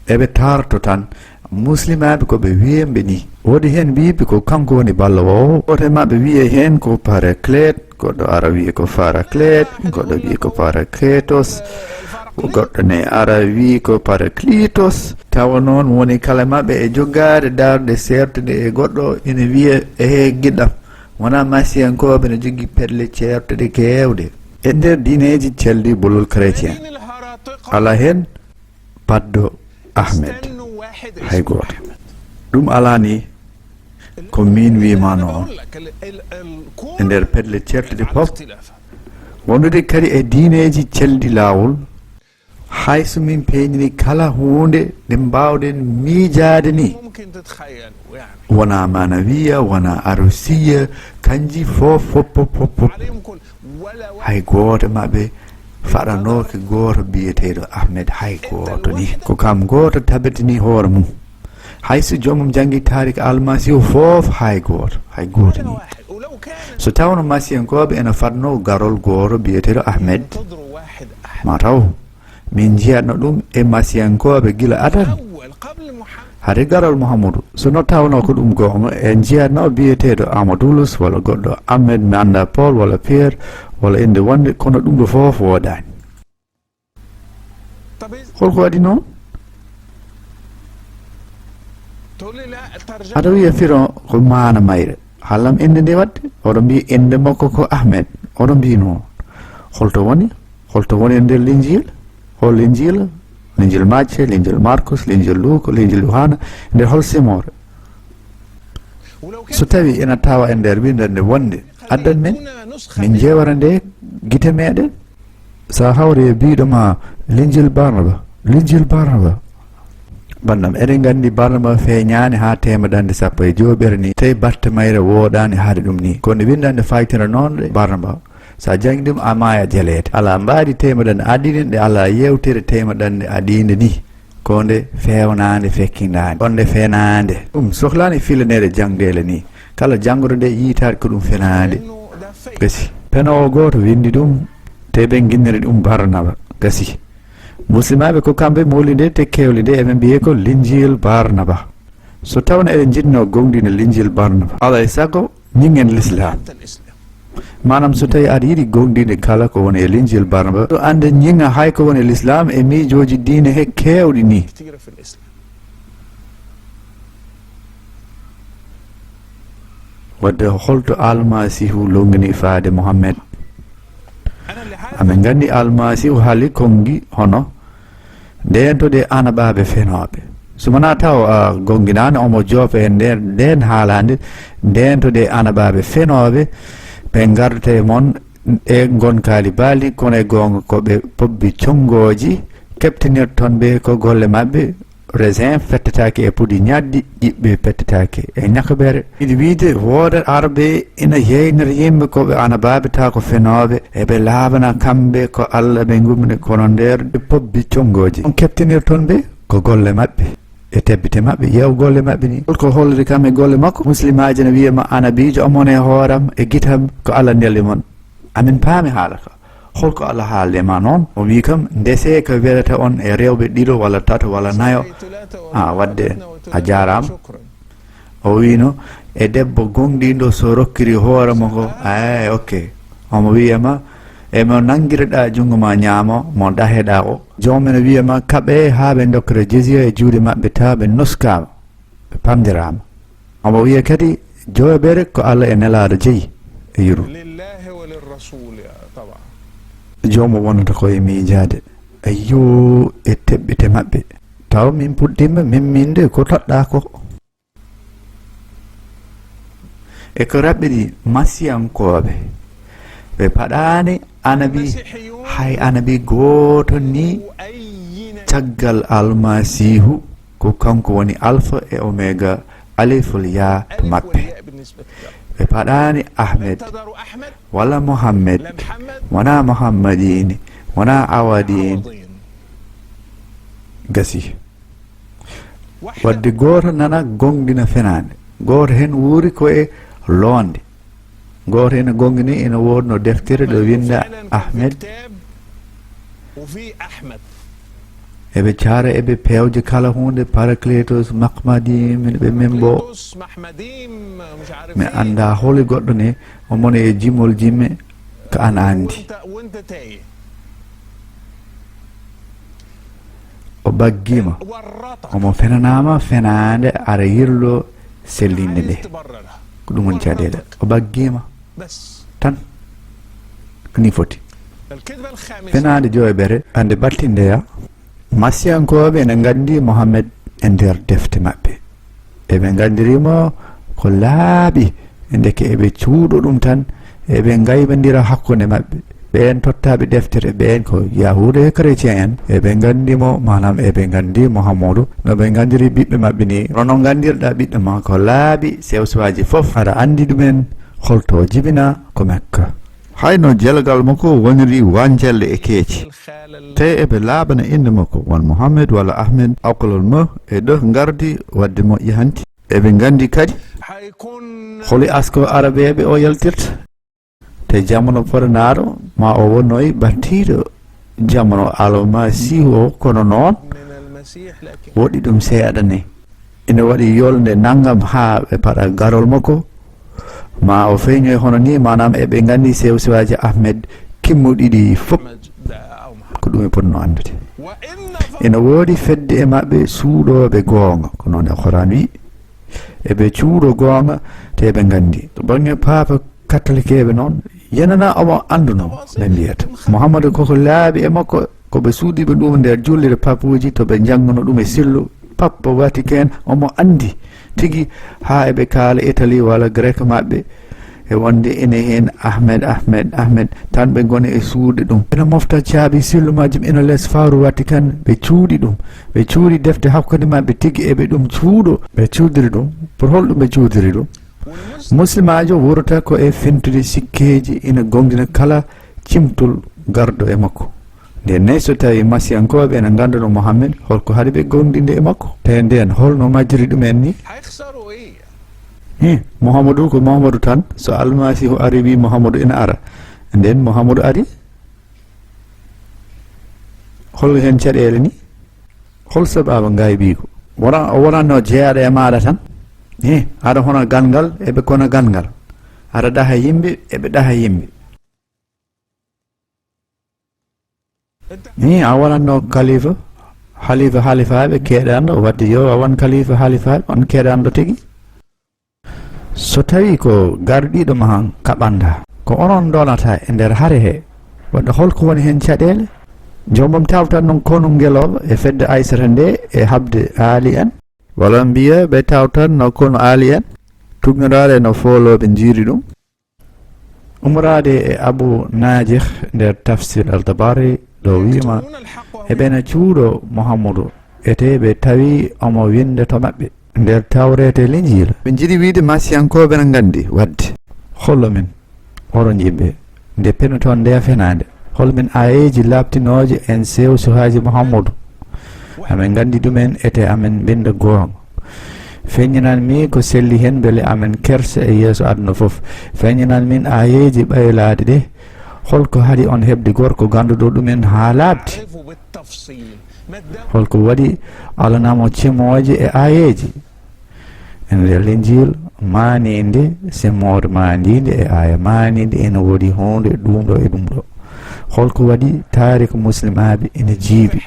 Eɓe taarto tan. Muslimaaɓe ko ɓe wiyemɓe ni. Woodi heen mbiiɓe ko kanko woni balloowo. Gooto e maɓɓe wiye heen ko Paraclet, goɗɗo ara wiye ko Paraclet, goɗɗo wiye ko Parakletos, goɗɗo ne ara wiye ko Paraklitos. Tawa noon woni kala maɓɓe e joggaade darnde seertude e goɗɗo ina wiya, ehe giɗam, wona masiyankooɓe ne jogii pedle ceertuɗe keewɗe. E nder diineeji calɗi bolol chrétien, alaa heen paddo Ahmed, hay gooto. Ɗum alaa ni ko miin wiima noon. E nder pedle ceertuɗe fof, wondude kadi e diineeji calɗi laawol, hay so min peeñni kala huunde nde mbaawɗen miijaade ni, wona manawiya, wona arusiya, kanji fof, fof, fof, fof, fof. Hay gooto maɓɓe faɗanooke gooto biyeteeɗo Ahmed, hay gooto ni. Ko kam gooto tabitini hoore mum. Hay so joomum janngi taariik Almasiihu fof, hay gooto, hay gooto ni. So tawno masiyankooɓe ena fadnoo garol gooto biyeteeɗo Ahmed, ma taw Min njiyatno ɗum e Masiyankooɓe gila adal. Hade garal Muhammadu, so no tawnoo ko ɗum goonga, en njiyatno biyeteeɗo Amadulus walla goɗɗo Ahmed, mi anndaa Paul walla Pierre walla innde wonnde, kono ɗum ɗo fof woodaani. Holko waɗi noon? Aɗa wiya firo ko maana mayre. Haalam innde nde waɗde. Oɗo mbiyi innde makko ko Ahmed. Oɗo mbiyi noon. Holto woni? Holto woni e nder Linjil? Hol Linjil? Linjil Macce, Linjil Markus, Linjil Luuka, Linjil Yohana, nder hol simoore? So tawi ena tawa e nder winndannde wonnde, addan men, min njeewara nde gite meɗen. Sa hawri e biɗo ma Linjil Barnaba, Linjil Barnaba. Bandam, eɗen nganndi Barnaba feeñaani haa teemadannde sappo e joobere ni, tawi batte mayre woodaani haade ɗum ni. Kono winndannde faytira noon ɗe Barnaba. Sa janngi ɗum, a maaya jeleede. Alaa mbaadi teemadannde adii ɗe, alaa yeewtere teemadannde adiinde ni. Ko nde feewnaande fekkindaande. Ko nde fenaande. Ɗum sohlaani filaneede jangdeele ni. Kala jannguɗo nde yiytaade ko ɗum fenaande. Gasi. Penoowo gooto winndi ɗum, te ɓe nginniri ɗum Barnaba. Gasi. Muslimaaɓe ko kamɓe mooli nde, te kewli nde, eɓe mbiye ko Linjil Barnaba. So tawno eɗen njiɗno goongɗinde Linjil Barnaba, alaa e sago, ñiŋen Lislaam. Maanaam, so tawi aɗa yiɗi goongɗinde kala ko woni e Linjil Barnaba, ɗo annde ñiŋa hay ko woni e Lislaam e miijooji diine he keewɗi ni. Wadde holto Almasiihu longini faade Muhammed? Amin nganndi Almasiihu haali konngi hono, "Ndeentoɗe anabaaɓe fenooɓe." So wonaa taw a goongɗinaani, omo joopa e nder ndeen haalaande, "Ndeentoɗe anabaaɓe fenooɓe, ɓe ngardata e mon e ngonkaali baalɗi, kono e goonga ko ɓe pobbi conngooji, keɓtinirton ɓe ko golle maɓɓe, raisin fettataake e pudi ñaɗɗi, ƴiɓɓe pettataake e ñakɓere." Miɗo wiide, woodat arɓe ina yeynata yimɓe ko ɓe anabaaɓe, tawa ko fenooɓe, eɓe laaɓana kamɓe ko Alla ɓe ngummini, kono nder ɓe pobbi conngooji. On keɓtinirton ɓe ko golle maɓɓe e tebbite maɓɓe. Ƴeew golle maɓɓe ni. Holko holliri kam e golle makko? Muslimaajo ne wiya ma anabiijo, omon e hooram e gitam ko Alla neli mon. Amin paami haala ka. Holko Alla haalde ma noon? O wii kam, ndese ko welata on e rewɓe ɗiɗo walla tato walla nayo. A, wadde a jaaraama. O wiino, e debbo goongɗinɗo so rokkiri hoore makko, eey, ok. Omo wiya ma, e mo nanngireɗaa junngo ma ñaamo, mo daheɗaa o. Joom men wiya ma, kaɓe haa ɓe ndokkira jizya e juuɗe maɓɓe, tawa ɓe noskaama, ɓe pamdiraama. Omo wiya kadi, jooɓere ko Alla e Nelaaɗo jeyi e yuru. Joom o wonata ko e miijaade. Ayyo, e teɓɓite maɓɓe. Taw min puɗɗiima min miinde ko toɗɗaa ko. E ko raɓɓiɗi Masiyankooɓe. Ɓe paɗaani anabi, hay anabi gooto ni caggal Almasiihu, ko kanko woni Alfa e Omega, Aliful Yaa to maɓɓe. Ɓe paɗaani Ahmed, wala Mohammed, wonaa Mohammadiin, wonaa Awadiin. Gasi. Wadde gooto nana goongɗina fenaande, gooto heen wuuri ko e loonde. Gooto ene goongɗini, ene woodno deftere ɗo winnda Ahmed. Eɓe caara, eɓe peewja kala huunde, Parakletos, Mahmadi, min ɓe min bo. Mi annda holi goɗɗo ne, omon e jimol jimme ka an anndi. O ɓaggima. Omo fenanama fenaande ara yirlo sellinde nde. Ko ɗum woni caɗeele. O ɓaggima. Tan. Ko ni foti. Fenaande joweɓere, ande battindeya. Masiyankooɓe ene nganndi Mohammed e nder defte maɓɓe. Eɓe nganndiri mo ko laaɓi, ndeke eɓe cuuɗo ɗum tan, eɓe ngaybandira hakkunde maɓɓe. Ɓeen tottaaɓe deftere, ɓeen ko Yahuuda e Chrétien en, eɓe nganndi mo, maanaam eɓe nganndi Muhammadu, no ɓe nganndiri ɓiɓɓe maɓɓe ni. Kono no nganndirɗaa ɓiɗɗo ma ko laaɓi, sew-sewaaji fof, aɗa anndi ɗumen, holto jibina ko Makka. Hayno jelagal makko woniri wancelle e keeci. Te eɓe laaɓana innde makko, won Mohammed walla Ahmed, akolol mo e ɗo ngardi waɗde moƴƴi hanti. Eɓe nganndi kadi holi asko Arabeeɓe o yaltirta. Te jamono fodanaaɗo, ma o wonnoy battiiɗo Jamono Almasiihu o, kono noon woɗɗi ɗum seeɗa ni. Ina waɗi yolnde nanngam haa ɓe paɗa garol makko, ma o feeñoy hono ni, maanaam eɓe nganndi sew-sewaaji Ahmed kimmuɗi ɗi fof, ko ɗum e potno anndude. Ina woodi fedde e maɓɓe suuɗooɓe goonga, ko noon e Quraan wi, eɓe cuuɗo goonga, te eɓe nganndi. To bannge Paapa Katolikeeɓe noon, yenana omo annduno, ɓe mbiyata. Muhammadu koko laaɓi e makko, ko ɓe suuɗiiɓe ɗum nder jullirde papuuji, to ɓe njannguno ɗum e sellu, Papa Vatican, omo anndi tigi haa eɓe kaala Italie walla Grek maɓɓe, e wonde ene heen Ahmed, Ahmed, Ahmed, tan ɓe ngoni e suuɗde ɗum. Ina mofta caabi sellu majjum ina les fawru Vatican, ɓe cuuɗi ɗum. Ɓe cuuɗi defte hakkunde maɓɓe tigi eɓe ɗum cuuɗo. Ɓe cuudiri ɗum. Pour holɗum ɓe cuudiri ɗum? Muslimaajo wuurata ko e fentude sikkeeji, ina goongɗina kala cimtol garɗo e makko. Nden ne, so tawi masiyankooɓe ena ngannduno Muhammad, holko haɗi ɓe goongɗinde e makko? Te nden, holno majjiri ɗumen ni? Hi, Muhammadu ko Muhammadu tan, so Almasiihu ari wi Muhammadu ena ara, nden Muhammadu ari? Hol heen caɗeele ni? Hol sababu ngaybiigu? Wona, o wonatno jeyaɗo e maaɗa tan? Hi, aɗa hona galngal, eɓe kona galngal. Aɗa ɗaha yimɓe, eɓe ɗaha yimɓe. Ni a wonatno kalifa, halifa halifaaɓe keeɗanɗo, wadde yo a won kalifa halifaaɓe, on keeɗanɗo tigi. So tawi ko garɗiiɗo ma han kaɓanta, ko onon ndonata e nder hare he, wadde holko woni heen caɗeele? Joomum tawtan noon konu ngelooba e fedde Aysata nde e haɓde Aali en. Walla mbiya ɓe tawtan no konu Aali en, tuugnoraade no foolooɓe njiiri ɗum. Umoraade e Abu Najih nder Tafsir Al-Tabari ɗo wiima, eɓena cuuɗo Muhammadu, ete ɓe tawi omo winnda to maɓɓe nder Tawreeta e Linjiila. Ɓe njiɗi wiide masiyankooɓe na nganndi waɗde. Hollo min, oɗon yimɓe, nde penoton nde fenaande? Hol min aayeeji laaɓtinooje en sew-sewaaji Muhammadu? Amen nganndi ɗumen ete amen mbinnda goonga. Feññinan mi ko selli heen mbele amen kersa e yeeso aduna fof. Feññinan min aayeeji ɓaylaaɗi ɗe. Holko haɗi on heɓde gorko gannduɗo ɗumen haa laaɓti? Holko waɗi alanamo cimooje e aayeeji? E nder Linjiil maaniinde, semmoore maaniinde e aaya maaniinde ene woodi huunde ɗum ɗo e ɗum ɗo. Holko waɗi taariik muslimaaɓe ene jiibi?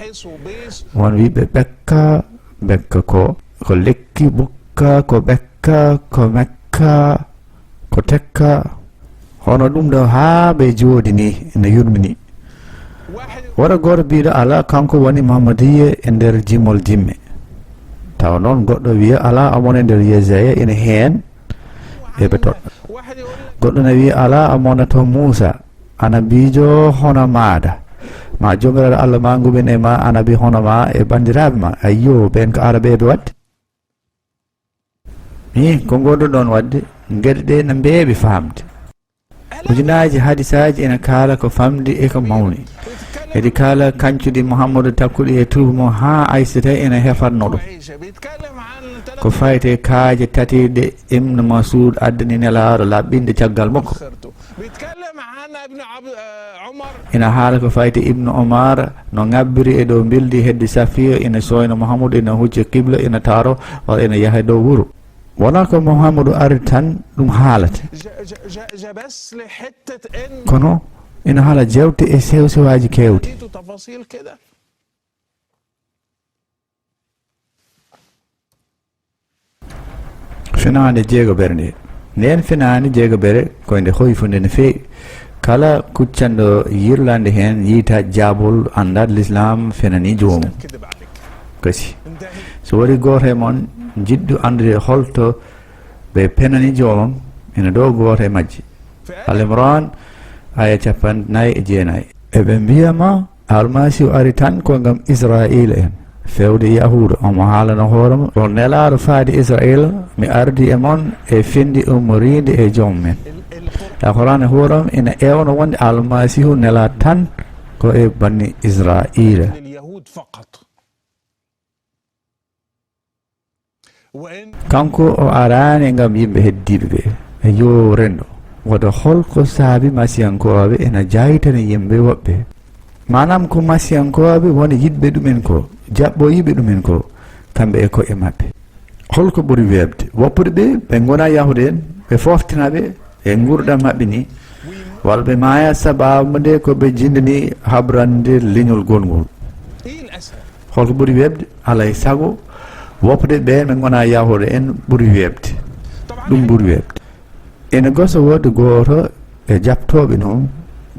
Won wiɓe ɓekka, ɓekka ko, ko lekki bukka, ko ɓekka, ko mekka, ko tekka. Hono ɗum ɗo haa ɓe jooɗi ni, ene yurmini. Wota gooto biiɗo alaa, kanko woni Muhammadiya e nder jimol jimme. Tawa noon goɗɗo wiya alaa, omo woni e nder Yesaya, ene heen eɓe toɗɗa. Goɗɗo na wiya alaa, omo wona to Muusa, anabiijo hono maaɗa. Ma Joomiraaɗo Allah ma ngumen e ma anabi hono ma e banndiraaɓe ma. Ayyo, ɓeen ko arabeeɓe waɗde. Min, ko ngonduɗon waɗde, geɗe ɗe na mbeeɓi faamde. Ujunaaji hadisaaji ena kaala ko famɗi e ko mawni. Eɗi kaala kañcuɗi Muhammadu takkuɗi e tuubu mum haa Aysata ena hefatno ɗum. Ko fayti e kaaje tati ɗe Ibn Mas'ud addani Nelaaɗo laɓɓinde caggal makko. Ina haala ko fayti Ibnu Omar no ŋabbiri e dow mbildi heddi Safiya, ina sooyna Muhammadu, ina hucca qibla, ina taaro, walla ina yaha e dow wuro. Wonaa ko Muhammadu ari tan ɗum haalata. Kono ina haala jeewte e sew-sewaaji keewɗi. Fenaande jeegobere nde. Ndeen fenaande jeegobere ko nde hoyfunde no feewi. Kala kuccanɗo yirlande heen yiyta jaabol anndaat Lislaam fenani joomum. Kasi. So waɗi gooto e mon jiɗɗo anndude holto ɓe penani joomum, ina ɗo gooto e majji. Al Imran, aya capanɗe nayi e jeenayi. Eɓe mbiya ma, Almasiihu ari tan ko ngam Israa'iila en, feewde Yahuuda. Omo haalana hoore mum, ko nelaaɗo faade Israa'iila, mi ardi e mon e findi ummoriinde e joom men. Alquraan e hoore mum ina ewno wonde Almasiihu nelaaɗo tan ko e banni Israa'iila. Kanko o araani ngam yimɓe heddiiɓe ɓe. Yo renndo. Wota hol ko saabi masiyankooɓe ena jaytani yimɓe woɓɓe? Maanaam ko Masiyankooɓe woni yiɗɓe ɗumen ko, jaɓɓoyiiɓe ɗumen ko, kamɓe e ko'e maɓɓe. Holko ɓuri weeɓde? Woppude ɓe, ɓe ngonaa Yahuuda en, ɓe fooftina ɓe e nguurndam maɓɓe ni, walla ɓe maaya sababu nde ko ɓe jindini habrande leñol gongol. Holko ɓuri weeɓde? Alay sago, woppude ɓeen ɓe ngonaa Yahuuda en ɓuri weeɓde. Ɗum ɓuri weeɓde. Ene gosa woodde gooto e jaɓtooɓe noon,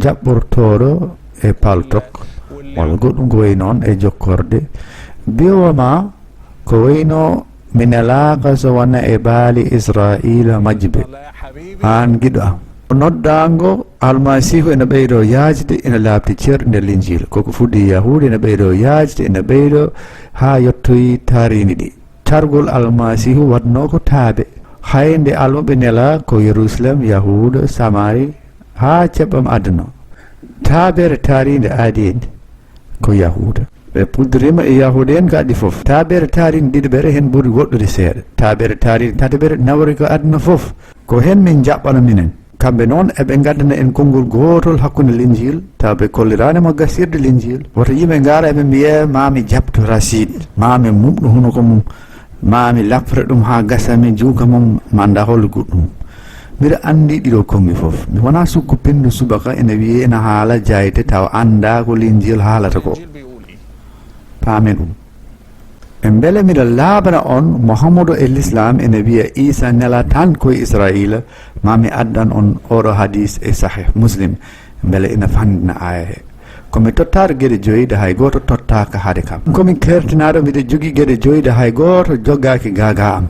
jaɓɓortooɗo e paltok, walla goɗɗum ko wayi noon e jokkorde, biyowo ma ko wayno mi nelaaka so wona e baali Israayiila majjuɓe. Aan giɗo am. Noddaango Almasiihu ene ɓeydoo yaajde, ene laaɓti ceerɗi nder Linjiila. Koko fuɗɗi Yahuuda ene ɓeydoo yaajde, ene ɓeydoo haa yottoyi taariindi ɗi. Cargol Almasiihu waɗnoo ko taabe. Hay nde almuɓe nelaa ko Yerusalem, Yahuuda, Samari, haa ceɓɓam aduna. Taabeere taariinde aadiyeende ko Yahuuda. Ɓe puɗɗoriima e Yahuuda en ko adii fof. Taabeere taariinde ɗiɗaɓere heen ɓuri woɗɗude seeɗa. Taabeere taariinde tataɓere nawori ko aduna fof. Ko heen min njaɓɓana minen. Kamɓe noon eɓe ngaddana en konngol gootol hakkunde Linjiila, tawa ɓe kolliraani mo gasirde Linjiila. Woto yimɓe ngara eɓe mbiya, "Ma mi jaɓto Rasiid, ma mi muɓɗo hunuko mum, ma mi lapre ɗum haa gasa, mi juuka mum, mi annda hol goɗɗum." Mbiɗa anndi ɗiɗo konngi fof. Mi wonaa sukku pinndo subaka ene wiyee ene haala jayte tawa annda ko Linjiila haalata ko. Paamen ɗum. E mbele miɗa laaɓana on, Muhammadu e Lislaam ene wiya Iisa nela tan ko e Israayiila, ma mi addan on oɗo hadiis e Sahih Muslim, mbele ina fanndina aaya he. Ko mi tottaɗo geɗe joyi ɗe hay gooto tottaaka hade kam. Ko mi keertinaaɗo, miɗa jogii geɗe joyi ɗe hay gooto joggaaki gaagaa am.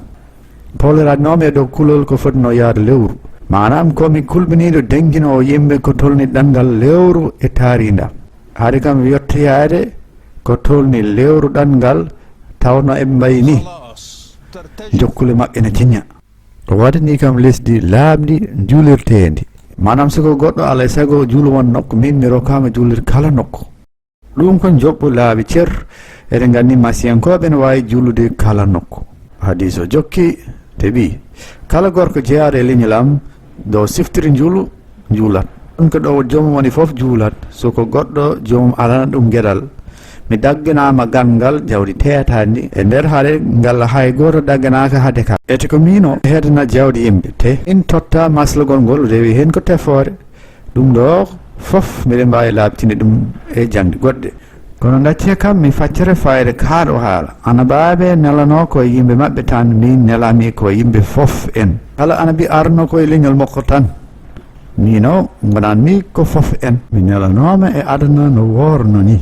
Pooliraanoomi e ɗo kulol ko fotnoo yahde lewru. Maanaam ko mi kulɓiniiɗo denkinoowo yimɓe ko tolni ɗanngal lewru e taariindam. Hade kam yottoyaade ko tolni lewru ɗanngal tawno eɓe mbayi ni. Jokkule maɓɓe ne ciñña. O waɗani kam lesdi laaɓndi juulirteendi. Maanaam, so ko goɗɗo alaa e sago juulu won nokku, min mi rokkaama juulirde kala nokku. Ɗum ko njoɓɓu laabi cer. Eɗen nganndi Masiyankooɓe ene waawi juulude kala nokku. Hadiis o jokki, te ɓi, kala gorko jeyaaɗo e leñol am, ɗo siftiri njuulu, juulat. Ɗum ko ɗo joomum woni fof juulat. So ko goɗɗo joomum alana ɗum geɗal. Mi dagganaama ganngal jawdi teetaandi e nder haare ngal hay gooto dagganaaka hade kam. Ete ko miin o heedana jawdi yimɓe, te in totta maslagol ngol rewi heen ko tefoore. Ɗum ɗo fof miɗen mbaawi laaɓtinde ɗum e jaŋde goɗɗe. Kono ngaccee kam mi faccere fayre kaaɗo haala. Anabaaɓe nelanoo ko yimɓe maɓɓe tan, min nelami ko yimɓe fof en. Kala anabi arno ko e leñol makko tan. Miin o ngonanmi ko fof en. Mi nelanooma e aduna no woorno ni.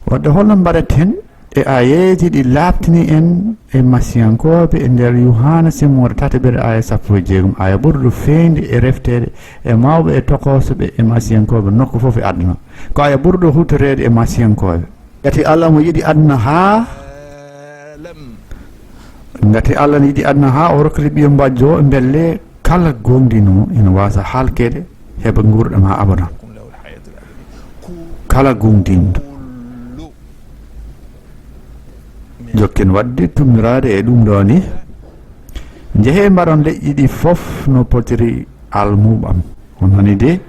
Wadde holno mbaɗaten e aayeeji ɗi laaɓtini en e Masiyankooɓe e nder Yuhaana simmoore tataɓere aaya sappo e jeegom, aaya ɓurɗo feeñde e refteede e mawɓe e tokosɓe e Masiyankooɓe nokku fof e aduna. Ko aaya ɓurɗo huutoreede e Masiyankooɓe. Ngati Allah mo yiɗi aduna haa Ngati Allah ne yiɗi aduna haa o rokkiti ɓiyo mbajjo mbelle kala gomɗinɗo ina waasa halkeede heɓa nguurndam haa abada. Kala gomɗinɗo. Jokken waɗde tummiraade e ɗum ɗo ni. Njehee mbaɗon leƴƴi ɗi fof no potiri almuɓam. On nani de?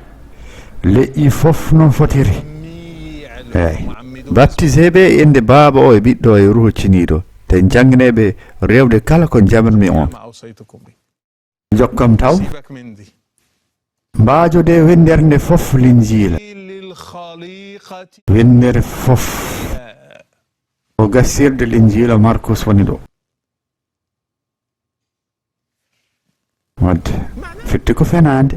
Leƴƴi fof no fotiri. Eey. Baptisee ɓe e innde Baaba o e Ɓiɗɗo e Ruuhu Ceniiɗo, te njannginee ɓe rewde kala ko njaɓanmi on. Jokkam taw. Mbaajodee winndere nde fof Linjiila. Winndere fof. Ko gasirde Linjiila Markus woni ɗo. Wadde, firti ko fenaande.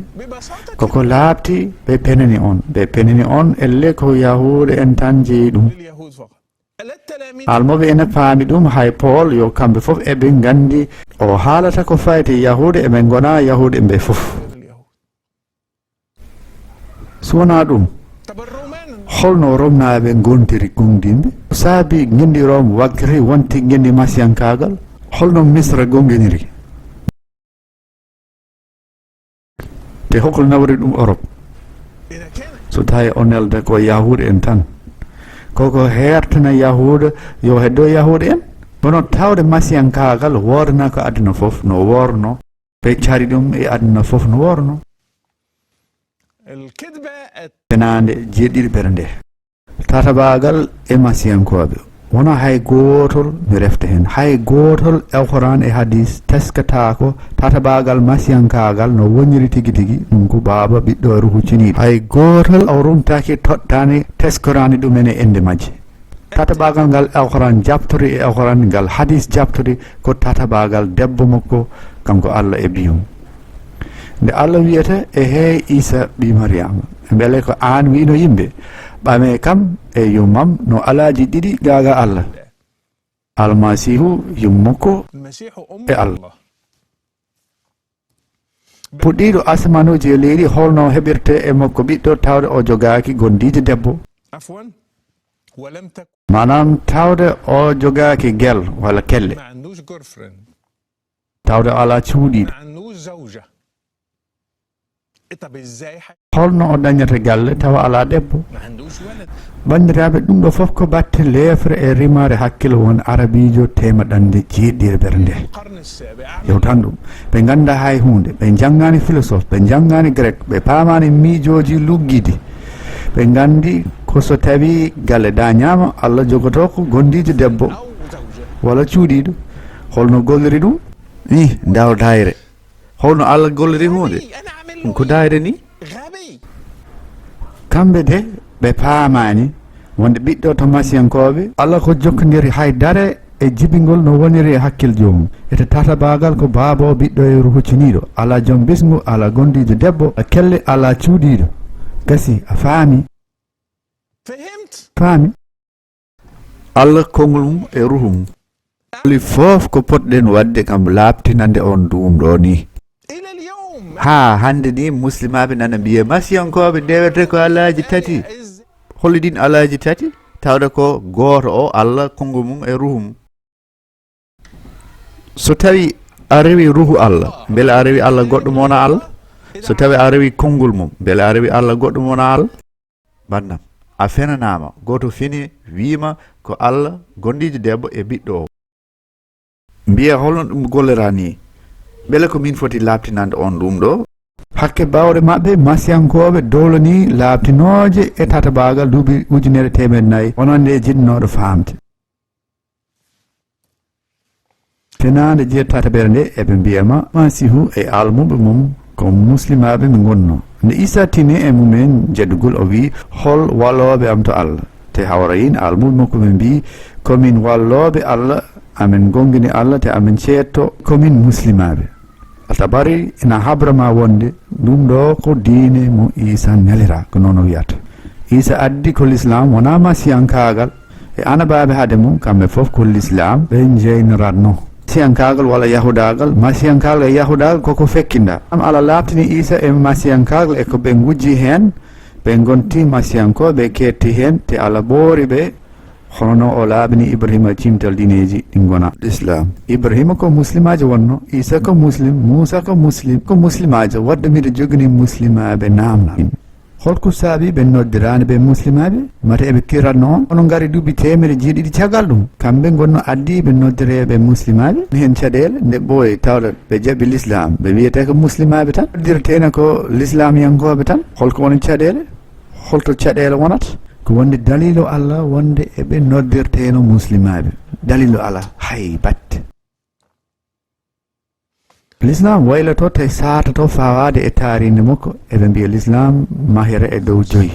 Koko laaɓti, ɓe penani on. Ɓe penani on, elle ko Yahuuda en tan jeyi ɗum. Almuɓe ene paami ɗum, hay Pool, yo kamɓe fof eɓe nganndi. O haalata ko fayti Yahuuda, eɓe ngona Yahuuda ɓe fof. So wonaa ɗum, holno Romnaaɓe ngontiri gomɗinɓe? Saabi ngenndi Rom wakkiri wonti ngenndi masiyankaagal? Holno Misra gomɗiniri? Te hokol nawori ɗum Orop? So tawi o nelda ko Yahuuda en tan, koko heertana Yahuuda yo heddo Yahuuda en? Kono tawde masiyankaagal woorna ko aduna fof no woorno. Ɓe cari ɗum e aduna fof no woorno. الكذبة الت- Fenaande jeeɗiɗiɓere nde. Tatabaagal e Masiyankooɓe. Wonaa hay gootol mi refta heen. Hay gootol e Alquraan e Hadiis teskataako tatabaagal Masiyankaagal no woniri tigi tigi, ɗum ko Baaba Ɓiɗɗo e Ruuhu Ceniiɗo. Hay gootol o rumtaaki toɗɗaani teskoraani ɗum en e innde majje. Tatabaagal ngal Alquraan jaɓtori e Alquraan ngal Hadiis jaɓtori ko tatabaagal debbo makko, kanko Allah e ɓiyum. Nde Allah wiyata, "E hey Iisa ɓii Mariyama, mbele ko aan wiino yimɓe, ɓame kam e yummam no alaaji ɗiɗi gaaga Allah? Almasiihu yummakko e Allah. Puɗɗiiɗo asamaanuuji e leydi, holno heɓirte e makko ɓiɗɗo tawde o jogaaki gondiije debbo?" Maanaam tawde o jogaaki gel walla kelle. Tawde o alaa cuuɗiiɗo. Holno o dañata galle tawa alaa debbo? Banndiraaɓe, ɗum ɗo fof ko batte leefre e rimaare hakkille won arabiijo teemeɗɗannde jeeɗiɗiɓere nde. Yewtan ɗum. Ɓe nganndaa hay huunde. Ɓe njanngaani philosophe, ɓe njanngaani grec, ɓe paamaani miijooji luggiɗi. Ɓe nganndi ko so tawii galle dañaama, Allah jogotoo ko gondiijo debbo walla cuuɗiiɗo. Holno golliri ɗum? Ih, ndaw daayre. Holno Allah golliri huunde? Ɗum ko daayre ni. Kamɓe de, ɓe paamaani wonde ɓiɗɗo to Masiyankooɓe, Allah ko jokkondiri hay dare e jibingol no woniri e hakkil joomum. Ete tatabaagal ko Baaba o, Ɓiɗɗo e Ruuhu Ceniiɗo. Alaa joom bisngu, alaa gondiijo debbo, a kelle, alaa cuuɗiiɗo. Gasi, a faami? Faami? Allah konngol mum e ruuhu mum. Holi fof ko potɗen waɗde kam laaɓtinande on ɗum ɗo ni. Haa hannde ni muslimaaɓe nana mbiye masiyankooɓe ndewete ko alaaji tati. Holi ɗin alaaji tati? Tawde ko gooto o Allah, konngol mum e ruuhu mum. So tawi a rewi ruuhu Allah, mbele a rewi Allah goɗɗo mo wona Allah? So tawi a rewi konngol mum, mbele a rewi Allah goɗɗo mo wona Allah? Bannam, a fenanaama. Gooto fini wiima ko Allah, gondiijo debbo e ɓiɗɗo o. Mbiya holno ɗum gollira ni? Mbele ko min foti laaɓtinande on ɗum ɗo? Hakke bawɗe maɓɓe, masiyankooɓe dowlani laaɓtinooje e tatabaagal duuɓi ujunere teemedde nayi, wonande jiɗnooɗo faamde. Fenaande jeetataɓere nde, eɓe mbiya ma, Masiihu e almuɓe mum ko muslimaaɓe ɓe ngonno. Nde Iisaa tini e mumen jeddugol, o wi'i, "Hol wallooɓe am to Allah?" Te hawra yin almuɓe makko ɓe mbi'i, "Ko min wallooɓe Allah, amen ngongini Allah, te amen ceetto, ko min muslimaaɓe." Altabari ina habra ma wonde ɗum ɗo ko diine mo Iisaa nelira, ko noon o wiyata. Iisaa addi ko lislaam, wonaa masiyankaagal. E anabaaɓe hade mum, kamɓe fof ko lislaam ɓe njeynoratno. Masiyankaagal walla yahudaagal, masiyankaagal e yahudaagal koko fekkinda. Am Allah laaɓtini Iisaa e masiyankaagal e ko ɓe ngujji heen, ɓe ngonti masiyankooɓe, ɓe keetti heen, te Allah ɓoori ɓe, hono no o laaɓini Ibrahima cimtal diineeji ɗi ngona lislaam. Ibrahima ko muslimaajo wonno, Iisaa ko muslim, Muusaa ko muslim, ko muslimaajo, wadde miɗo jogini muslimaaɓe naamna. Holko saabi ɓe noddiraani ɓe muslimaaɓe? Mate eɓe kiratno on, kono ngari duuɓi teemedde jeeɗiɗi caggal ɗum. Kamɓe ngonno addiiɓe noddireeɓe muslimaaɓe. Heen caɗeele, nde ɓooyi tawde ɓe jaɓi lislaam, ɓe wiyetee ko muslimaaɓe tan. Noddirteena ko lislaamiyankooɓe tan. Holko woni caɗeele? Holto caɗeele wonata? Ko wonde daliilu Allah wonde eɓe noddirteeno muslimaaɓe. Daliilu alaa, hay batte. Lislaam wayloto te saatoto fawaade e taariinde makko, eɓe mbiya lislaam mahira e dow joyi.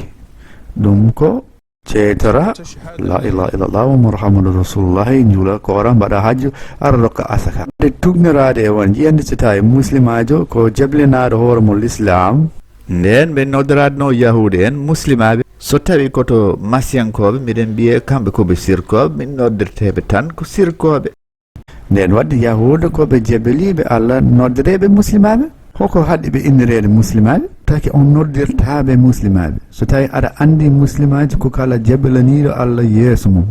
Ɗum ko ceytora, la ilaha illallah wa Muhammadu Rasulullah, njuula, koora, mbaɗa hajju, ara rokka asaka. Nde tuugnoraade e won jiyande so tawi muslimaajo ko jablinaaɗo hoore mo lislaam. Ndeen ɓe noddoraadno yahuude en muslimaaɓe. So tawi ko to masiyankooɓe, miɗen mbiye kamɓe ko ɓe sirkooɓe, min noddirteeɓe tan ko sirkooɓe. Ndeen wadde yahuuda ko ɓe jebeliiɓe Allah noddereeɓe muslimaaɓe. Hoko haɗi ɓe innireede muslimaaɓe? Taki on noddirtaaɓe muslimaaɓe. So tawi aɗa anndi muslimaajo ko kala jebelaniiɗo Allah yeeso mum.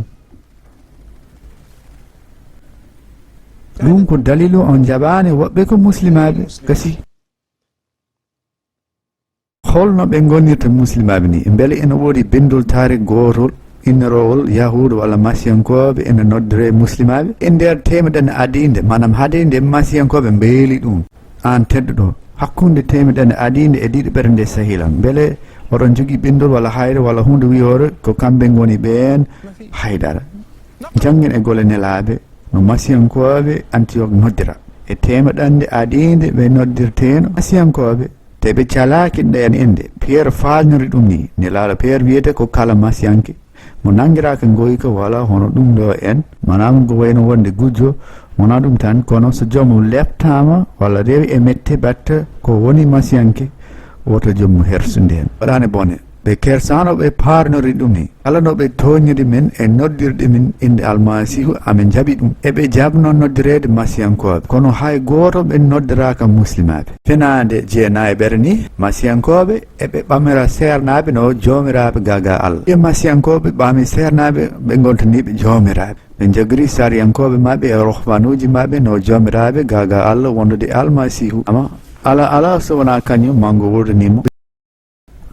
Ɗum ko daliilu on jaɓaani woɓɓe ko muslimaaɓe. Gasi. Holno ɓe ngonirta muslimaaɓe ni? Mbele ina woodi binndol taariik gootol innoroowol yahuuda walla masiyankooɓe ina noddoree muslimaaɓe? E nder teemedde adiinde, maanaam hade nde masiyankooɓe mbeeli ɗum, aan tedduɗo, Hakkunde temeɗɗe aadiinde e ɗiɗaɓere nde sahil am, mbele oɗon jogii ɓinndol walla haayre walla huunde wiyoore ko kamɓe ngoni ɓeen? Haydara. Janngen e golle nelaaɓe no Masiyankooɓe Antiyok noddira. E temeɗɗe aadiinde ɓe noddirteeno Masiyankooɓe, te ɓe calaaki ndeen innde. Piyeer faalnori ɗum ni, nelaaɗo Piyeer wiyete ko kala Masiyanke mo nanngiraaka ngoyka walla hono ɗum ɗo en, maanaam ko wayno wonde gujjo, wonaa ɗum tan, kono so joomum leptaama walla rewi e mette batte ko woni Masiyanke, woto joomum hersu ndeen. Waɗaani bone. Ɓe kersaano ɓe paarnori ɗum ni. Kala no ɓe tooñniri min e noddirde min innde Almasiihu, amin njaɓi ɗum. Eɓe njaɓno noddireede Masiyankooɓe, kono hay gooto ɓe noddiraaka Muslimaaɓe. Fenaande jeenayi ɓere ni, Masiyankooɓe eɓe ɓamira seernaaɓe no joomiraaɓe gaagaa Allah. E Masiyankooɓe ɓami seernaaɓe ɓe ngontaniiɓe joomiraaɓe. Ɓe njagri sariyankooɓe maɓɓe e rohbanuuji maɓɓe no joomiraaɓe gaagaa Allah wondude Almasiihu. Amma alaa, alaa so wonaa kañum, manngo wurdanii mo.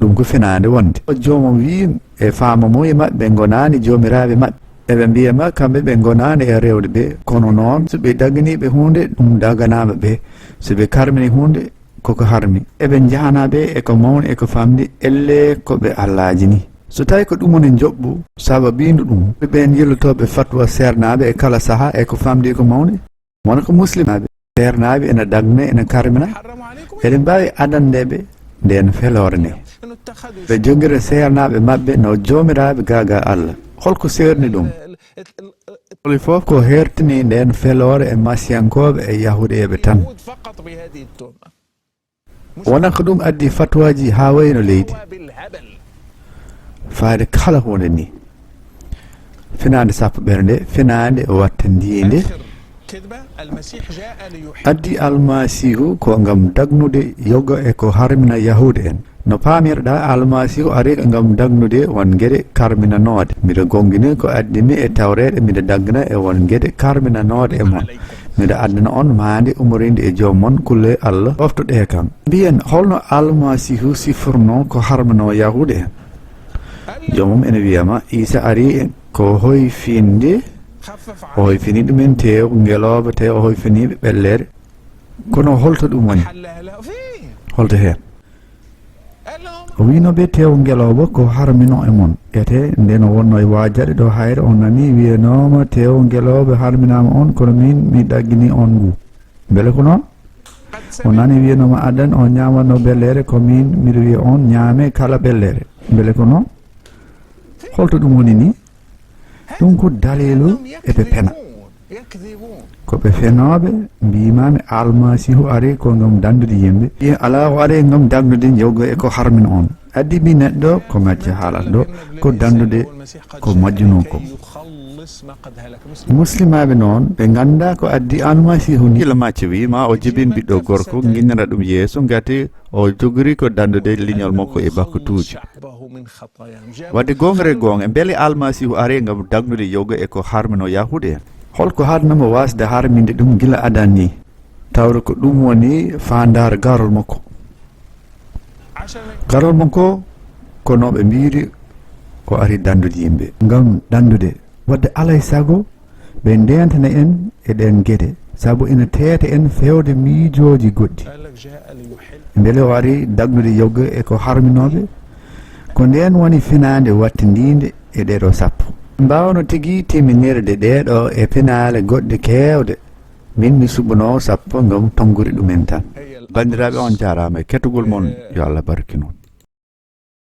Ɗum ko fenaande wonde. O joomum wiyi e faamo mum e maɓɓe ɓe ngonaani joomiraaɓe maɓɓe. Eɓe mbiya ma kamɓe ɓe ngonaani e rewde ɓe, kono noon so ɓe dagnii ɓe huunde, ɗum daganaama ɓe. So ɓe karmini huunde, koko harmi. Eɓe njahanaa ɓe e ko mawni e ko famɗi, ellee ko ɓe allaaji ni. So tawi ko ɗum woni njoɓɓu sababiindu ɗum, ɓe ɓeen yillotooɓe fatwa seernaaɓe e kala sahaa e ko famɗi e ko mawni, wona ko muslimaaɓe. Seernaaɓe ena dagna, ena karmina. Eɗen mbaawi adande ɓe ndeen feloore nde. Ɓe jogira seernaaɓe maɓɓe no joomiraaɓe gaagaa Allah. Holko seerni ɗum? Ɗum fof ko heertini ndeen feloore e Masiyankooɓe e Yahuudiyeeɓe tan. Wona ko ɗum addi fatwaaji haa wayno leydi. Faade kala huunde ni. Fenaande sappo ɓere nde, fenaande wattandiinde. Addi Almasiihu ko ngam dagnude yoga e ko harmina Yahuud en. No paamirɗaa, Almasiihu ari ngam dagnude won geɗe karminanooɗe. Miɗo gongini ko addi mi e tawreeɗe, miɗo dagna e won geɗe karminanooɗe e mon. Miɗo addana on maande umoriinde e joom mon, kulle Allah, ɗoftoɗee kam. Mbiyen, holno Almasiihu sifirnoo ko harminoo Yahuud en? Joomum ene wiya ma, Iisa ari ko hoyfinde, o hoyfini ɗumen tew ngelooba, te o hoyfini ɓe ɓellere. Kono holto ɗum woni? Holto heen? O wiino ɓe, tew ngelooba ko harmino e mon. Ete, nden o wonno e waajaade ɗo hayre, o nani wiyanooma, tew ngelooba harminaama on, kono min mi ɗaggini on ngu. Mbele ko noon? O nani wiyanooma, adan o ñaamanno ɓellere, ko min miɗo wiya on ñaame kala ɓellere. Mbele ko noon? Holto ɗum woni ni? Ɗum ko daliilu eɓe pena. Ko ɓe fenooɓe, mbiimaami Almasiihu ari ko ngam danndude yimɓe. Ɓe alaa o ari ngam danndude yoga e ko harmina on. Addi mi neɗɗo ko macce haalata ɗo, ko danndude ko majjunoo ko. Muslimaaɓe noon, ɓe nganndaa ko addi Almasiihu ni. Gila macce wi ma o jibin ɓiɗɗo gorko, nginnira ɗum yeeso, ngati o jogori ko danndude leñol makko e bakkutuuji. Wadde goonga e goonga, mbele Almasiihu ari ngam dagnude yoga e ko harmino Yahuud en? Holko haɗnamo wasde harminde ɗum gila adan ni? Tawde ko ɗum woni faandaare garol makko. Garol makko ko no ɓe mbiiri o ari danndude yimɓe. Ngam danndude, wadde alay sago ɓe ndentana en e ɗeen geɗe, sabu ina teeta en feewde miijooji goɗɗi. Mbele o ari dagnude yoga e ko harminooɓe? Ko ndeen woni fenaande wattindiinde e ɗeeɗo sappo. Mbaawno tigi timminirde ɗeeɗo e penaale goɗɗe keewɗe, min mi suɓunoo sappo ngam tonngude ɗumen tan. Banndiraaɓe, on njaaraama e kettugol mon, yo Allah barkino.